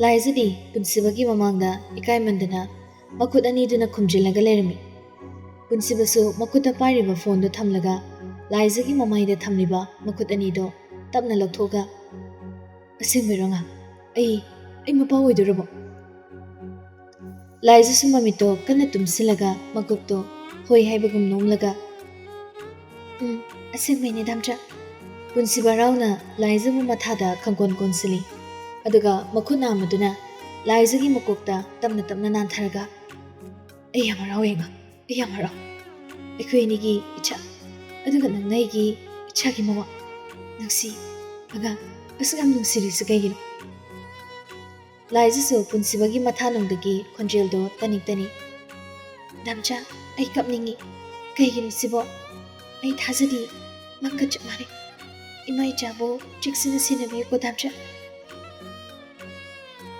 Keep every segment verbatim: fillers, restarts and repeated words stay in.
ꯂꯥꯏꯖꯗꯤ ꯄꯨꯟꯁꯤꯕꯒꯤ ꯃꯃꯥꯡꯗ ꯏꯀꯥꯏꯃꯟꯗꯅ ꯃꯈꯨꯠ ꯑꯅꯤꯗꯨꯅ ꯈꯨꯝꯖꯤꯜꯂꯒ ꯂꯩꯔꯝꯃꯤ꯫ ꯄꯨꯟꯁꯤꯕꯁꯨ ꯃꯈꯨꯠꯇ ꯄꯥꯏꯔꯤꯕ ꯐꯣꯟꯗꯨ ꯊꯝꯂꯒ ꯂꯥꯏꯖꯒꯤ ꯃꯃꯥꯏꯗ ꯊꯝꯂꯤꯕ ꯃꯈꯨꯠ ꯑꯅꯤꯗꯣ ꯇꯞꯅ ꯂꯧꯊꯣꯛꯑꯒ, "ꯑꯁꯦꯡꯕꯩꯔꯣ, ꯑꯉꯥꯡ? ꯑꯩ, ꯑꯩ ꯃꯄꯥ ꯑꯣꯏꯗꯣꯔꯕꯣ?" ꯂꯥꯏꯖꯁꯨ ꯃꯃꯤꯠꯇꯣ ꯀꯟꯅ ꯇꯨꯝꯁꯤꯜꯂꯒ ꯃꯀꯣꯛꯇꯣ ꯍꯣꯏ ꯍꯥꯏꯕꯒꯨꯝ ꯅꯣꯝꯂꯒ, "ꯎꯝ, ꯑꯁꯦꯡꯕꯩꯅꯦ, ꯗꯥꯝꯆꯥ꯫" ꯄꯨꯟꯁꯤꯕ ꯍꯔꯥꯎꯅ ꯂꯥꯏꯖꯕꯨ ꯃꯊꯥꯗ ꯈꯪꯀꯣꯟ ꯀꯣꯟꯁꯤꯜꯂꯤ꯫ ꯑꯗꯨꯒ ꯃꯈꯨꯠ ꯅꯥꯝꯃꯗꯨꯅ ꯂꯥꯏꯖꯒꯤ ꯃꯀꯣꯛꯇ ꯇꯞꯅ ꯇꯞꯅ ꯅꯥꯟꯊꯔꯒ, "ꯑꯩ ꯌꯥꯝ ꯍꯔꯥꯎꯋꯦ, ꯑꯉꯥꯡ꯫ ꯑꯩ ꯌꯥꯝ ꯍꯔꯥꯎ꯫ ꯑꯩꯈꯣꯏ ꯑꯅꯤꯒꯤ ꯏꯆꯥ, ꯑꯗꯨꯒ ꯅꯪꯅ ꯑꯩꯒꯤ ꯏꯆꯥꯒꯤ ꯃꯃꯥ꯫ ꯅꯨꯡꯁꯤ, ꯑꯉꯥꯡ, ꯑꯁꯨꯛ ꯌꯥꯝ ꯅꯨꯡꯁꯤꯔꯤꯁꯤ ꯀꯩꯒꯤꯅꯣ?" ꯂꯥꯏꯖꯁꯨ ꯄꯨꯟꯁꯤꯕꯒꯤ ꯃꯊꯥꯅꯨꯡꯗꯒꯤ ꯈꯣꯟꯖꯦꯜꯗꯣ ꯇꯅꯤꯛ ꯇꯅꯤꯛ, "ꯗꯥꯝꯆꯥ, ꯑꯩ ꯀꯞꯅꯤꯡꯉꯤ꯫ ꯀꯩꯒꯤꯅꯣ ꯁꯤꯕꯣ? ꯑꯩ ꯊꯥꯖꯗꯤ ꯃꯪꯒ ꯆꯞ ꯃꯥꯟꯅꯩ꯫ ꯏꯃꯥ ꯏꯆꯥꯕꯨ ꯆꯦꯛꯁꯤꯟꯅ ꯁꯦꯟꯅꯕꯤꯌꯨꯀꯣ, ꯗꯥꯝꯆꯥ꯫"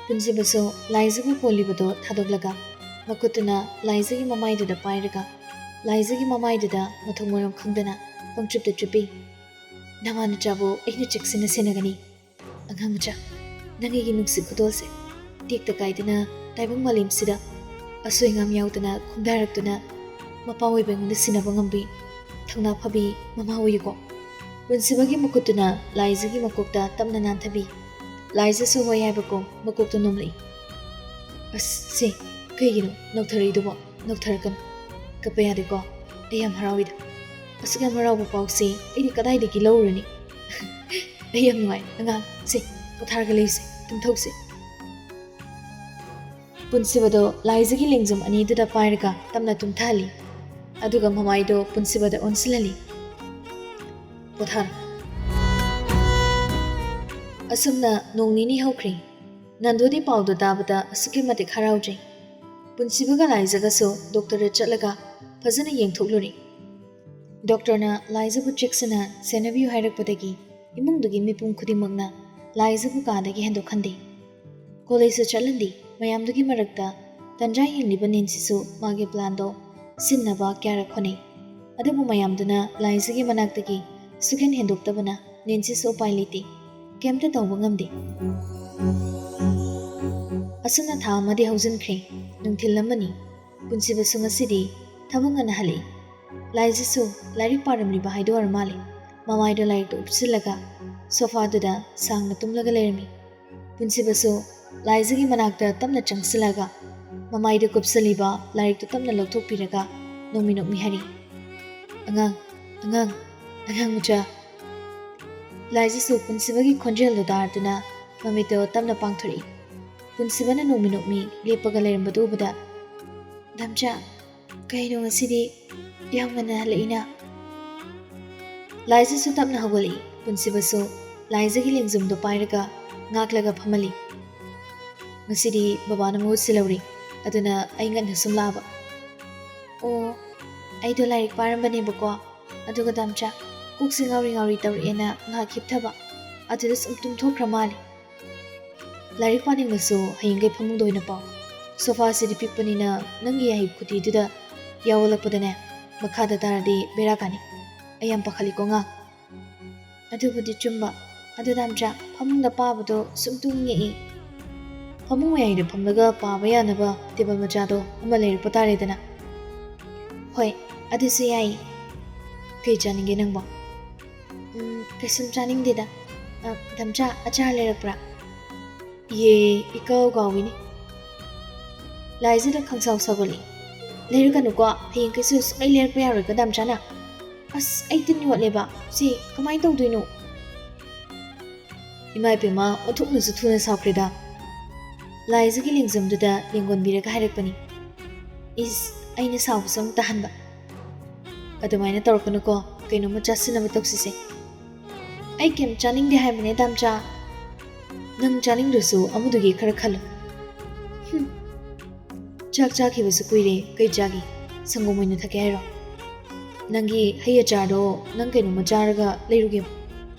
ꯄꯨꯟꯁꯤꯕꯁꯨ ꯂꯥꯏꯖꯕꯨ ꯀꯣꯜꯂꯤꯕꯗꯣ ꯊꯥꯗꯣꯛꯂꯒ ꯃꯈꯨꯠꯇꯨꯅ ꯂꯥꯏꯖꯒꯤ ꯃꯃꯥꯏꯗꯨꯗ ꯄꯥꯏꯔꯒ ꯂꯥꯏꯖꯒꯤ ꯃꯃꯥꯏꯗꯨꯗ ꯃꯊꯣꯡ ꯃꯔꯝ ꯈꯪꯗꯅ ꯄꯪꯆꯨꯞꯇ ꯆꯨꯞꯄꯤ꯫ "ꯅꯃꯥ ꯅꯆꯥꯕꯨ ꯑꯩꯅ ꯆꯦꯛꯁꯤꯟꯅ ꯁꯦꯟꯅꯒꯅꯤ꯫ ꯑꯉꯥꯡ ꯃꯆꯥ, ꯅꯪ ꯑꯩꯒꯤ ꯅꯨꯡꯁꯤ ꯈꯨꯗꯣꯜꯁꯦ꯫ ꯇꯦꯛꯇ ꯀꯥꯏꯗꯅ ꯇꯥꯏꯕꯪ ꯃꯥꯂꯦꯝꯁꯤꯗ ꯑꯁꯣꯏ ꯑꯉꯥꯝ ꯌꯥꯎꯗꯅ ꯈꯣꯡꯗꯥꯔꯛꯇꯨꯅ ꯃꯄꯥ ꯑꯣꯏꯕ ꯑꯩꯉꯣꯟꯗ ꯁꯤꯟꯅꯕ ꯉꯝꯕꯤ ꯊꯧꯅꯥ ꯐꯕꯤ ꯃꯃꯥ ꯑꯣꯏꯌꯨꯀꯣ꯫" ꯄꯨꯟꯁꯤꯕꯒꯤ ꯃꯈꯨꯠꯇꯨꯅ ꯂꯥꯏꯖꯒꯤ ꯃꯀꯣꯛꯇ ꯇꯞꯅ ꯅꯥꯟꯊꯕꯤ꯫ ꯂꯥꯏꯖꯁꯨ ꯍꯣꯏ ꯍꯥꯏꯕꯒꯨꯝ ꯃꯀꯣꯛꯇ ꯅꯣꯝꯂꯛꯏ꯫ "ꯑꯁ, ꯁꯦ, ꯀꯩꯒꯤꯅꯣ ꯅꯣꯛꯊꯔꯛꯏꯗꯨꯕꯣ? ꯅꯣꯛꯊꯔꯛꯀꯅꯨ꯫ ꯀꯞꯄ ꯌꯥꯗꯦꯀꯣ꯫ ꯑꯩ ꯌꯥꯝ ꯍꯔꯥꯎꯏꯗ꯫ ꯑꯁꯨꯛ ꯌꯥꯝ ꯍꯔꯥꯎꯕ ꯄꯥꯎꯁꯦ ꯑꯩꯗꯤ ꯀꯗꯥꯏꯗꯒꯤ ꯂꯧꯔꯨꯔꯅꯤ? ꯑꯩ ꯌꯥꯝ ꯅꯨꯡꯉꯥꯏ, ꯑꯉꯥꯡ꯫ ꯁꯦ, ꯄꯣꯊꯥꯔꯒ ꯂꯩꯁꯦ, ꯇꯨꯝꯊꯣꯛꯁꯦ꯫" ꯄꯨꯟꯁꯤꯕꯗꯣ ꯂꯥꯏꯖꯒꯤ ꯂꯦꯡꯖꯨꯝ ꯑꯅꯤꯗꯨꯗ ꯄꯥꯏꯔꯒ ꯇꯞꯅ ꯇꯨꯝꯊꯍꯜꯂꯤ꯫ ꯑꯗꯨꯒ ꯃꯃꯥꯏꯗꯣ ꯄꯨꯟꯁꯤꯕꯗ ꯑꯣꯟꯁꯤꯜꯍꯜꯂꯤ꯫ "ꯄꯣꯊꯥꯔꯣ꯫" ꯑꯁꯨꯝꯅ ꯅꯣꯡ ꯅꯤꯅꯤ ꯍꯧꯈ꯭ꯔꯦ꯫ ꯅꯟꯗꯨꯗꯤ ꯄꯥꯎꯗꯣ ꯇꯥꯕꯗ ꯑꯁꯨꯛꯀꯤ ꯃꯇꯤꯛ ꯍꯔꯥꯎꯖꯩ꯫ ꯄꯨꯟꯁꯤꯕꯒ ꯂꯥꯏꯖꯒꯁꯨ ꯗꯣꯛꯇꯔꯗ ꯆꯠꯂꯒ ꯐꯖꯅ ꯌꯦꯡꯊꯣꯛꯂꯨꯔꯦ꯫ ꯗꯣꯛꯇꯔꯅ ꯂꯥꯏꯖꯕꯨ ꯆꯦꯛꯁꯤꯟꯅ ꯁꯦꯟꯅꯕꯤꯌꯨ ꯍꯥꯏꯔꯛꯄꯗꯒꯤ ꯏꯃꯨꯡꯗꯨꯒꯤ ꯃꯤꯄꯨꯝ ꯈꯨꯗꯤꯡꯃꯛꯅ ꯂꯥꯏꯖꯕꯨ ꯀꯥꯗꯒꯤ ꯍꯦꯟꯗꯣꯛꯍꯟꯗꯦ꯫ ꯀꯣꯂꯦꯖꯇ ꯆꯠꯍꯟꯗꯦ꯫ ꯃꯌꯥꯝꯗꯨꯒꯤ ꯃꯔꯛꯇ ꯇꯟꯖꯥ ꯌꯦꯡꯂꯤꯕ ꯅꯦꯟꯁꯤꯁꯨ ꯃꯥꯒꯤ ꯄ꯭ꯂꯥꯟꯗꯣ ꯁꯤꯟꯅꯕ ꯀꯌꯥꯔꯛ ꯍꯣꯠꯅꯩ꯫ ꯑꯗꯨꯕꯨ ꯃꯌꯥꯝꯗꯨꯅ ꯂꯥꯏꯖꯒꯤ ꯃꯅꯥꯛꯇꯒꯤ ꯁꯨꯛꯍꯦꯟ ꯍꯦꯟꯗꯣꯛꯇꯕꯅ ꯅꯦꯟꯁꯤꯁꯨ ꯎꯄꯥꯏ ꯂꯩꯇꯦ꯫ ꯀꯩꯝꯇ ꯇꯧꯕ ꯉꯝꯗꯦ꯫ ꯑꯁꯨꯝꯅ ꯊꯥ ꯑꯃꯗꯤ ꯍꯧꯖꯤꯟꯈ꯭ꯔꯦ꯫ ꯅꯨꯡꯊꯤꯜ ꯑꯃꯅꯤ꯫ ꯄꯨꯟꯁꯤꯕꯁꯨ ꯉꯁꯤꯗꯤ ꯊꯕꯛ ꯉꯟꯅ ꯍꯜꯂꯛꯏ꯫ ꯂꯥꯏꯖꯁꯨ ꯂꯥꯏꯔꯤꯛ ꯄꯥꯔꯝꯂꯤꯕ ꯍꯥꯏꯗꯣ ꯑꯣꯏꯔ ꯃꯥꯜꯂꯦ꯫ ꯃꯃꯥꯏꯗꯣ ꯂꯥꯏꯔꯤꯛꯇ ꯎꯞꯁꯤꯜꯂꯒ ꯁꯣꯐꯥꯗꯨꯗ ꯁꯥꯡꯅ ꯇꯨꯝꯂꯒ ꯂꯩꯔꯝꯃꯤ꯫ ꯄꯨꯟꯁꯤꯕꯁꯨ ꯂꯥꯏꯖꯒꯤ ꯃꯅꯥꯛꯇ ꯇꯞꯅ ꯆꯪꯁꯤꯜꯂꯒ ꯃꯃꯥꯏꯗ ꯀꯨꯞꯁꯤꯜꯂꯤꯕ ꯂꯥꯏꯔꯤꯛꯇꯨ ꯇꯞꯅ ꯂꯧꯊꯣꯛꯄꯤꯔꯒ ꯅꯣꯡꯃꯤ ꯅꯣꯡꯃꯤ ꯍꯥꯏꯔꯤ, "ꯑꯉꯥꯡ, ꯑꯉꯥꯡ, ꯑꯉꯥꯡ ꯃꯆꯥ!" ꯂꯥꯏꯖꯁꯨ ꯄꯨꯟꯁꯤꯕꯒꯤ ꯈꯣꯟꯖꯦꯜꯗꯨ ꯇꯥꯔꯗꯨꯅ ꯃꯃꯤꯠꯇꯣ ꯇꯞꯅ ꯄꯥꯡꯊꯣꯔꯛꯏ꯫ ꯄꯨꯟꯁꯤꯕꯅ ꯅꯣꯡꯃꯤ ꯅꯣꯡꯃꯤ ꯂꯦꯞꯄꯒ ꯂꯩꯔꯝꯕꯗꯨ ꯎꯕꯗ, "ꯗꯥꯝꯆꯥ, ꯀꯩꯅꯣ ꯉꯁꯤꯗꯤ ꯌꯥꯝ ꯉꯟꯅ ꯍꯜꯂꯛꯏꯅ?" ꯂꯥꯏꯖꯁꯨ ꯇꯞꯅ ꯍꯧꯒꯠꯂꯛꯏ꯫ ꯄꯨꯟꯁꯤꯕꯁꯨ ꯂꯥꯏꯖꯒꯤ ꯂꯦꯡꯖꯨꯝꯗꯣ ꯄꯥꯏꯔꯒ ꯉꯥꯛꯂꯒ ꯐꯝꯍꯜꯂꯤ꯫ "ꯉꯁꯤꯗꯤ ꯕꯕꯥꯅ ꯃꯍꯨꯠ ꯁꯤꯜꯍꯧꯔꯤ, ꯑꯗꯨꯅ ꯑꯩ ꯉꯟꯅ ꯁꯨꯝ ꯂꯥꯛꯑꯕ꯫" "ꯑꯣ, ꯑꯩꯗꯣ ꯂꯥꯏꯔꯤꯛ ꯄꯥꯔꯝꯕꯅꯦꯕꯀꯣ, ꯑꯗꯨꯒ ꯗꯥꯝꯆꯥ ꯀꯣꯛꯁꯦ ꯉꯥꯎꯔꯤ ꯉꯥꯎꯔꯤ ꯇꯧꯔꯛꯑꯦꯅ ꯉꯥꯏꯍꯥꯛ ꯍꯤꯞꯊꯕ, ꯑꯗꯨꯗ ꯁꯨꯝ ꯇꯨꯝꯊꯣꯛꯈ꯭ꯔ ꯃꯥꯜꯂꯦ꯫ ꯂꯥꯏꯔꯤꯛ ꯄꯥꯅꯤꯡꯂꯁꯨ ꯍꯌꯦꯡꯈꯩ ꯐꯃꯨꯡꯗ ꯑꯣꯏꯅ ꯄꯥꯎ꯫ ꯁꯣꯐꯥꯁꯤꯗꯤ ꯄꯤꯛꯄꯅꯤꯅ ꯅꯪꯒꯤ ꯌꯥꯍꯤꯞ ꯈꯨꯗꯤꯗꯨꯗ ꯌꯥꯎꯋꯂꯛꯄꯗꯅꯦ, ꯃꯈꯥꯗ ꯇꯥꯔꯗꯤ ꯕꯦꯔꯥ ꯀꯥꯅꯤ꯫ ꯑꯩ ꯌꯥꯝ ꯄꯥꯈꯠꯂꯤꯀꯣ, ꯉꯥ꯫" "ꯑꯗꯨꯕꯨꯗꯤ ꯆꯨꯝꯕ꯫ ꯑꯗꯨ ꯗꯥꯝꯆꯥ, ꯐꯃꯨꯡꯗ ꯄꯥꯕꯗꯣ ꯁꯨꯝ ꯇꯨꯝꯅꯤꯡꯉꯛꯏ꯫" "ꯐꯃꯨꯡ ꯃꯌꯥꯏꯗ ꯐꯝꯂꯒ ꯄꯥꯕ ꯌꯥꯅꯕ ꯇꯦꯕꯜ ꯃꯆꯥꯗꯣ ꯑꯃ ꯂꯩꯔꯛꯄ ꯇꯥꯔꯦꯗꯅ꯫" "ꯍꯣꯏ, ꯑꯗꯨꯁꯨ ꯌꯥꯏ꯫ ꯀꯩ ꯆꯥꯅꯤꯡꯒꯦ ꯅꯪꯕꯣ?" "ꯎꯝ, ꯀꯩꯁꯨꯝ ꯆꯥꯅꯤꯡꯗꯦꯗ꯫ ꯑ, ꯗꯥꯝꯆꯥ, ꯑꯆꯥꯔ ꯂꯩꯔꯛꯄ꯭ꯔꯥ?" "ꯏꯌꯦ, ꯏꯀꯥꯎ ꯀꯥꯎꯏꯅꯦ꯫" ꯂꯥꯏꯖꯗ ꯈꯪꯁꯥꯎ ꯁꯥꯎꯒꯠꯂꯤ꯫ "ꯂꯩꯔꯛꯀꯅꯨꯀꯣ, ꯍꯌꯦꯡ ꯀꯩꯁꯨ ꯁꯨꯡꯂꯩ ꯂꯩꯔꯛꯄ ꯌꯥꯔꯣꯏꯀꯣ, ꯗꯥꯝꯆꯥꯅ꯫ ꯑꯁ, ꯑꯩ ꯇꯤꯟ ꯌꯣꯠꯂꯦꯕ꯫ ꯁꯤ ꯀꯃꯥꯏꯅ ꯇꯧꯗꯣꯏꯅꯣ?" ꯏꯃꯥ ꯏꯕꯦꯝꯃ, ꯑꯣꯟꯊꯣꯛꯅꯁꯨ ꯊꯨꯅ ꯁꯥꯎꯈ꯭ꯔꯦꯗ꯫ ꯂꯥꯏꯖꯒꯤ ꯂꯦꯡꯖꯨꯝꯗꯨꯗ ꯂꯦꯡꯒꯣꯟꯕꯤꯔꯒ ꯍꯥꯏꯔꯛꯄꯅꯤ꯫ "ꯏꯁ, ꯑꯩꯅ ꯁꯥꯎꯕꯁꯨ ꯑꯃꯨꯛ ꯇꯥꯍꯟꯕ꯫ ꯑꯗꯨꯃꯥꯏꯅ ꯇꯧꯔꯛꯀꯅꯨꯀꯣ, ꯀꯩꯅꯣꯝꯃ ꯆꯥꯁꯤꯟꯅꯕ ꯇꯧꯁꯤꯁꯦ꯫" "ꯑꯩ ꯀꯩꯝ ꯆꯥꯅꯤꯡꯗꯦ ꯍꯥꯏꯕꯅꯦ, ꯗꯥꯝꯆꯥ꯫" "ꯅꯪ ꯆꯥꯅꯤꯡꯗ꯭ꯔꯁꯨ ꯑꯃꯗꯨꯒꯤ ꯈꯔ ꯈꯜꯂꯨ꯫" "ꯍꯨꯝ, ꯆꯥꯛ ꯆꯥꯈꯤꯕꯁꯨ ꯀꯨꯏꯔꯦ, ꯀꯩ ꯆꯥꯒꯦ? ꯁꯪꯒꯣꯝ ꯑꯣꯏꯅ ꯊꯛꯀꯦ ꯍꯥꯏꯔꯣ? ꯅꯪꯒꯤ ꯍꯩ ꯑꯆꯥꯔꯗꯣ ꯅꯪ ꯀꯩꯅꯣꯝꯃ ꯆꯥꯔꯒ ꯂꯩꯔꯨꯒꯦ꯫"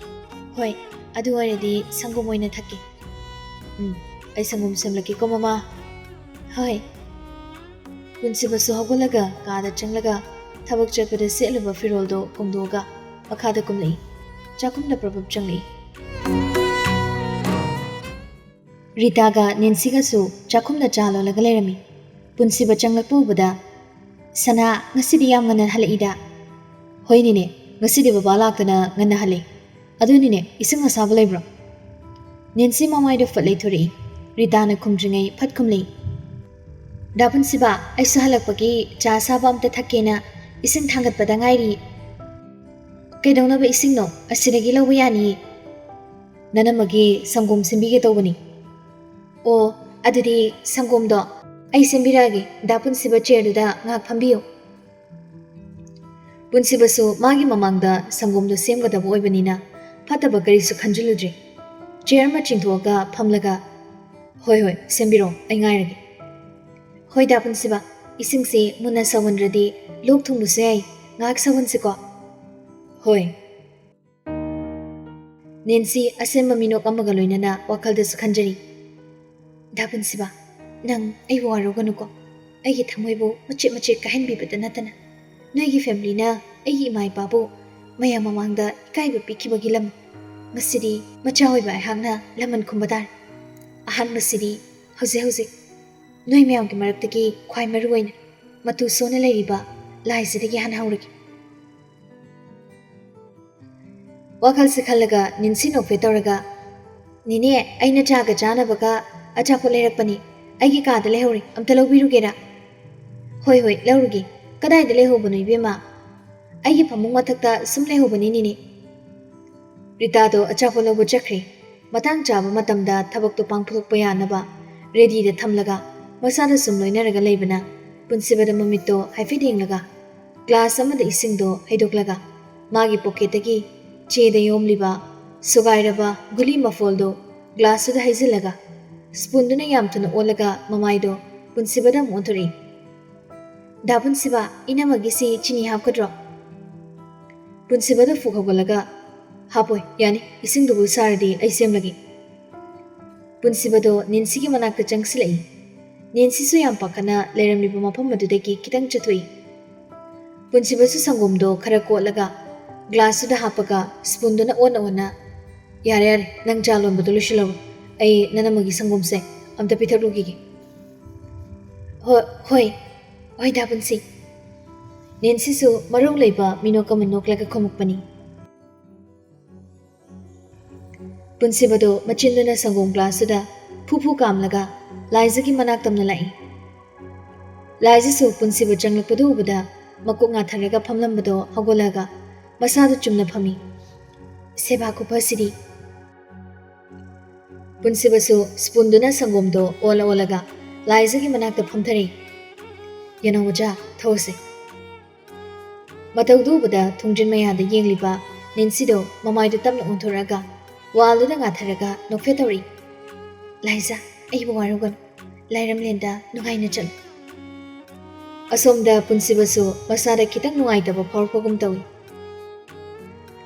"ꯍꯣꯏ, ꯑꯗꯨ ꯑꯣꯏꯔꯗꯤ ꯁꯪꯒꯣꯝ ꯑꯣꯏꯅ ꯊꯛꯀꯦ꯫" "ꯎꯝ, ꯑꯩ ꯁꯪꯒꯣꯝ ꯁꯦꯝꯂꯛꯀꯦꯀꯣ, ꯃꯃꯥ꯫" "ꯍꯣꯏ꯫" ꯄꯨꯟꯁꯤꯕꯁꯨ ꯍꯧꯒꯠꯂꯒ ꯀꯥꯗ ꯆꯪꯂꯒ ꯊꯕꯛ ꯆꯠꯄꯗ ꯁꯦꯠꯂꯨꯕ ꯐꯤꯔꯣꯜꯗꯣ ꯍꯣꯡꯗꯣꯛꯑꯒ ꯃꯈꯥꯗ ꯀꯨꯝꯂꯛꯏ꯫ ꯆꯥꯛꯈꯨꯝꯗ ꯄ꯭ꯔꯕꯞ ꯆꯪꯂꯛꯏ꯫ ꯔꯤꯇꯥꯒ ꯅꯦꯟꯁꯤꯒꯁꯨ ꯆꯥꯛꯈꯨꯝꯗ ꯆꯥ ꯂꯣꯜꯂꯒ ꯂꯩꯔꯝꯃꯤ꯫ ꯄꯨꯟꯁꯤꯕ ꯆꯪꯂꯛꯄ ꯎꯕꯗ, "ꯁꯅꯥ, ꯉꯁꯤꯗꯤ ꯌꯥꯝ ꯉꯟꯅ ꯍꯜꯂꯛꯏꯗ?" "ꯍꯣꯏꯅꯦꯅꯦ, ꯉꯁꯤꯗꯤ ꯕꯕꯥ ꯂꯥꯛꯇꯅ ꯉꯟꯅ ꯍꯜꯂꯛꯏ꯫ ꯑꯗꯨꯅꯤꯅꯦ, ꯏꯁꯤꯡ ꯑꯁꯥꯕ ꯂꯩꯕ꯭ꯔꯣ?" ꯅꯦꯟꯁꯤ ꯃꯃꯥꯏꯗꯣ ꯐꯠ ꯂꯩꯊꯣꯔꯛꯏ꯫ ꯔꯤꯇꯥꯅ ꯈꯨꯝꯗ꯭ꯔꯤꯉꯩ ꯐꯠ ꯈꯨꯝꯂꯛꯏ꯫ "ꯗꯥ ꯄꯨꯟꯁꯤꯕ, ꯑꯩꯁꯨ ꯍꯜꯂꯛꯄꯒꯤ ꯆꯥ ꯑꯁꯥꯕ ꯑꯝꯇ ꯊꯛꯀꯦꯅ ꯏꯁꯤꯡ ꯊꯥꯡꯒꯠꯄꯗ ꯉꯥꯏꯔꯤ꯫" "ꯀꯩꯗꯧꯅꯕ ꯏꯁꯤꯡꯅꯣ? ꯑꯁꯤꯗꯒꯤ ꯂꯧꯕ ꯌꯥꯅꯤꯌꯦ꯫ ꯅꯅꯝꯃꯒꯤ ꯁꯪꯒꯣꯝ ꯁꯦꯝꯕꯤꯒꯦ ꯇꯧꯕꯅꯤ꯫" "ꯑꯣ, ꯑꯗꯨꯗꯤ ꯁꯪꯒꯣꯝꯗꯣ ꯑꯩ ꯁꯦꯝꯕꯤꯔꯛꯑꯒꯦ꯫ ꯗꯥ ꯄꯨꯟꯁꯤꯕ, ꯆꯤꯌꯔꯗꯨꯗ ꯉꯥꯏꯍꯥꯛ ꯐꯝꯕꯤꯌꯨ꯫" ꯄꯨꯟꯁꯤꯕꯁꯨ ꯃꯥꯒꯤ ꯃꯃꯥꯡꯗ ꯁꯪꯒꯣꯝꯗꯣ ꯁꯦꯝꯒꯗꯕ ꯑꯣꯏꯕꯅꯤꯅ ꯐꯠꯇꯕ ꯀꯔꯤꯁꯨ ꯈꯟꯖꯤꯜꯂꯨꯗ꯭ꯔꯦ꯫ ꯆꯤꯌꯔ ꯑꯃ ꯆꯤꯡꯊꯣꯛꯑꯒ ꯐꯝꯂꯒ, "ꯍꯣꯏ, ꯍꯣꯏ, ꯁꯦꯝꯕꯤꯔꯣ, ꯑꯩ ꯉꯥꯏꯔꯒꯦ꯫" "ꯍꯣꯏ, ꯗꯥ ꯄꯨꯟꯁꯤꯕ, ꯏꯁꯤꯡꯁꯤ ꯃꯨꯟꯅ ꯁꯧꯍꯟꯗ꯭ꯔꯗꯤ ꯂꯣꯛ ꯊꯨꯡꯕꯁꯨ ꯌꯥꯏ꯫ ꯉꯥꯏꯍꯥꯛ ꯁꯧꯍꯟꯁꯤꯀꯣ꯫" "ꯍꯣꯏ꯫" ꯅꯦꯟꯁꯤ ꯑꯁꯦꯝꯕ ꯃꯤꯅꯣꯛ ꯑꯃꯒ ꯂꯣꯏꯅꯅ ꯋꯥꯈꯜꯗꯁꯨ ꯈꯟꯖꯔꯤ꯫ "ꯗꯥ ꯄꯨꯟꯁꯤꯕ, ꯅꯪ ꯑꯩꯕꯨ ꯋꯥꯔꯧꯒꯅꯨꯀꯣ꯫ ꯑꯩꯒꯤ ꯊꯃꯣꯏꯕꯨ ꯃꯆꯦꯠ ꯃꯆꯦꯠ ꯀꯥꯏꯍꯟꯕꯤꯕꯇ ꯅꯠꯇꯅ, ꯅꯣꯏꯒꯤ ꯐꯦꯃꯤꯂꯤꯅ ꯑꯩꯒꯤ ꯏꯃꯥ ꯏꯄꯥꯕꯨ ꯃꯌꯥꯝ ꯃꯃꯥꯡꯗ ꯏꯀꯥꯏꯕ ꯄꯤꯈꯤꯕꯒꯤ ꯂꯝ꯫ ꯃꯁꯤꯗꯤ ꯃꯆꯥ ꯑꯣꯏꯕ ꯑꯩꯍꯥꯛꯅ ꯂꯃꯟ ꯈꯨꯝꯕ ꯇꯥꯔꯦ꯫ ꯑꯍꯥꯟꯕꯁꯤꯗꯤ ꯍꯧꯖꯤꯛ ꯍꯧꯖꯤꯛ ꯅꯣꯏ ꯃꯌꯥꯝꯒꯤ ꯃꯔꯛꯇꯒꯤ ꯈ꯭ꯋꯥꯏ ꯃꯔꯨ ꯑꯣꯏꯅ ꯃꯇꯨ ꯁꯣꯟꯅ ꯂꯩꯔꯤꯕ ꯂꯥꯏꯁꯤꯗꯒꯤ ꯍꯥꯟꯅ ꯍꯧꯔꯒꯦ꯫" ꯋꯥꯈꯜꯁꯦ ꯈꯜꯂꯒ ꯅꯤꯟꯁꯤ ꯅꯣꯛꯐꯦꯠ ꯇꯧꯔꯒ, "ꯅꯦꯅꯦ, ꯑꯩꯅ ꯆꯥꯒ ꯆꯥꯅꯕꯒ ꯑꯆꯥꯄꯣꯠ ꯂꯩꯔꯛꯄꯅꯤ꯫ ꯑꯩꯒꯤ ꯀꯥꯗ ꯂꯩꯍꯧꯔꯦ, ꯑꯝꯇ ꯂꯧꯕꯤꯔꯨꯒꯦꯔꯥ?" "ꯍꯣꯏ, ꯍꯣꯏ, ꯂꯧꯔꯨꯒꯦ꯫ ꯀꯗꯥꯏꯗ ꯂꯩꯍꯧꯕꯅꯣ, ꯏꯕꯦꯝꯃ?" "ꯑꯩꯒꯤ ꯐꯃꯨꯡ ꯃꯊꯛꯇ ꯁꯨꯝ ꯂꯩꯍꯧꯕꯅꯤ, ꯅꯦꯅꯦ꯫" ꯔꯤꯇꯥꯗꯣ ꯑꯆꯥꯄꯣꯠ ꯂꯧꯕ ꯆꯠꯈ꯭ꯔꯦ꯫ ꯃꯇꯥꯡ ꯆꯥꯕ ꯃꯇꯝꯗ ꯊꯕꯛꯇꯣ ꯄꯥꯡꯊꯣꯛꯄ ꯌꯥꯅꯕ ꯔꯦꯗꯤꯗ ꯊꯝꯂꯒ ꯃꯁꯥꯗ ꯁꯨꯝ ꯂꯣꯏꯅꯔꯒ ꯂꯩꯕꯅ ꯄꯨꯟꯁꯤꯕꯗ ꯃꯃꯤꯠꯇꯣ ꯍꯥꯏꯐꯦꯠ ꯌꯦꯡꯂꯒ ꯒ꯭ꯂꯥꯁ ꯑꯃꯗ ꯏꯁꯤꯡꯗꯣ ꯍꯩꯗꯣꯛꯂꯒ ꯃꯥꯒꯤ ꯄꯣꯀꯦꯠꯇꯒꯤ ꯆꯦꯗ ꯌꯣꯝꯂꯤꯕ ꯁꯨꯒꯥꯏꯔꯕ ꯒꯨꯂꯤ ꯃꯐꯣꯜꯗꯣ ꯒ꯭ꯂꯥꯁꯇꯨꯗ ꯍꯩꯖꯤꯜꯂꯒ ꯁ꯭ꯄꯨꯟꯗꯨꯅ ꯌꯥꯝ ꯊꯨꯅ ꯑꯣꯜꯂꯒ ꯃꯃꯥꯏꯗꯣ ꯄꯨꯟꯁꯤꯕꯗ ꯑꯃꯨꯛ ꯑꯣꯟꯊꯣꯔꯛꯏ꯫ "ꯗꯥ ꯄꯨꯟꯁꯤꯕ, ꯏꯅꯝꯃꯒꯤꯁꯤ ꯆꯤꯅꯤ ꯍꯥꯞꯀꯗ꯭ꯔꯣ?" ꯄꯨꯟꯁꯤꯕꯗ ꯐꯨꯛ ꯍꯧꯒꯠꯂꯒ, "ꯍꯥꯞꯄꯣꯏ, ꯌꯥꯅꯤ, ꯏꯁꯤꯡꯗꯨꯕꯨ ꯁꯥꯔꯗꯤ ꯑꯩ ꯁꯦꯝꯂꯒꯦ꯫" ꯄꯨꯟꯁꯤꯕꯗꯣ ꯅꯦꯟꯁꯤꯒꯤ ꯃꯅꯥꯛꯇ ꯆꯪꯁꯤꯜꯂꯛꯏ꯫ ꯅꯦꯟꯁꯤꯁꯨ ꯌꯥꯝ ꯄꯥꯈꯠꯅ ꯂꯩꯔꯝꯂꯤꯕ ꯃꯐꯝ ꯑꯗꯨꯗꯒꯤ ꯈꯤꯇꯪ ꯆꯠꯊꯣꯛꯏ꯫ ꯄꯨꯟꯁꯤꯕꯁꯨ ꯁꯪꯒꯣꯝꯗꯣ ꯈꯔ ꯀꯣꯠꯂꯒ ꯒ꯭ꯂꯥꯁꯇꯨꯗ ꯍꯥꯞꯄꯒ ꯁ꯭ꯄꯨꯟꯗꯨꯅ ꯑꯣꯟꯅ ꯑꯣꯟꯅ, "ꯌꯥꯔꯦ, ꯌꯥꯔꯦ, ꯅꯪ ꯆꯥ ꯂꯣꯟꯕꯗꯣ ꯂꯣꯏꯁꯤꯜꯂꯧꯔꯣ꯫ ꯑꯩ ꯅꯅꯝꯃꯒꯤ ꯁꯪꯒꯣꯝꯁꯦ ꯑꯝꯇ ꯄꯤꯊꯛꯂꯨꯈꯤꯒꯦ꯫ ꯍꯣꯏ, ꯍꯣꯏ, ꯍꯣꯏ ꯗꯥ ꯄꯨꯟꯁꯤ꯫ ꯅꯦꯟꯁꯤꯁꯨ ꯃꯔꯧ ꯂꯩꯕ ꯃꯤꯅꯣꯛ ꯑꯃ ꯅꯣꯛꯂꯒ ꯈꯨꯝꯃꯛꯄꯅꯤ꯫ ꯄꯨꯟꯁꯤꯕꯗꯣ ꯃꯆꯤꯟꯗꯨꯅ ꯁꯪꯒꯣꯝ ꯒ꯭ꯂꯥꯁꯇꯨꯗ ꯐꯨ ꯐꯨ ꯀꯥꯝꯂꯒ ꯂꯥꯏꯖꯒꯤ ꯃꯅꯥꯛ ꯇꯝꯅ ꯂꯥꯛꯏ꯫ ꯂꯥꯏꯖꯁꯨ ꯄꯨꯟꯁꯤꯕ ꯆꯪꯂꯛꯄꯗꯨ ꯎꯕꯗ ꯃꯀꯣꯛ ꯉꯥꯊꯔꯒ ꯐꯝꯂꯝꯕꯗꯣ ꯍꯧꯒꯠꯂꯒ ꯃꯁꯥꯗꯨ ꯆꯨꯝꯅ ꯐꯝꯃꯤ꯫ ꯁꯦꯕꯥ ꯈꯨꯐꯁꯤꯗꯤ꯫ ꯄꯨꯟꯁꯤꯕꯁꯨ ꯁ꯭ꯄꯨꯟꯗꯨꯅ ꯁꯪꯒꯣꯝꯗꯣ ꯑꯣꯜꯂ ꯑꯣꯜꯂꯒ ꯂꯥꯏꯖꯒꯤ ꯃꯅꯥꯛꯇ ꯐꯝꯊꯔꯦ꯫ "ꯌꯦꯅꯧ ꯃꯆꯥ, ꯊꯧꯁꯦ꯫" ꯃꯇꯧꯗꯨ ꯎꯕꯗ ꯊꯣꯡꯖꯤꯟ ꯃꯌꯥꯗ ꯌꯦꯡꯂꯤꯕ ꯅꯦꯟꯁꯤꯗꯣ ꯃꯃꯥꯏꯗꯨ ꯇꯞꯅ ꯑꯣꯟꯊꯣꯔꯛꯑꯒ ꯋꯥꯜꯗꯨꯗ ꯉꯥꯊꯔꯒ ꯅꯣꯛꯐꯦꯠ ꯇꯧꯔꯤ꯫ "ꯂꯥꯏꯖ, ꯑꯩꯕꯨ ꯋꯥꯔꯧꯒꯅꯨ꯫ ꯂꯥꯏꯔꯝꯂꯦꯟꯗ ꯅꯨꯡꯉꯥꯏꯅ ꯆꯠꯂꯨ꯫" ꯑꯁꯣꯝꯗ ꯄꯨꯟꯁꯤꯕꯁꯨ ꯃꯁꯥꯗ ꯈꯤꯇꯪ ꯅꯨꯡꯉꯥꯏꯇꯕ ꯐꯥꯎꯔꯛꯄꯒꯨꯝ ꯇꯧꯏ꯫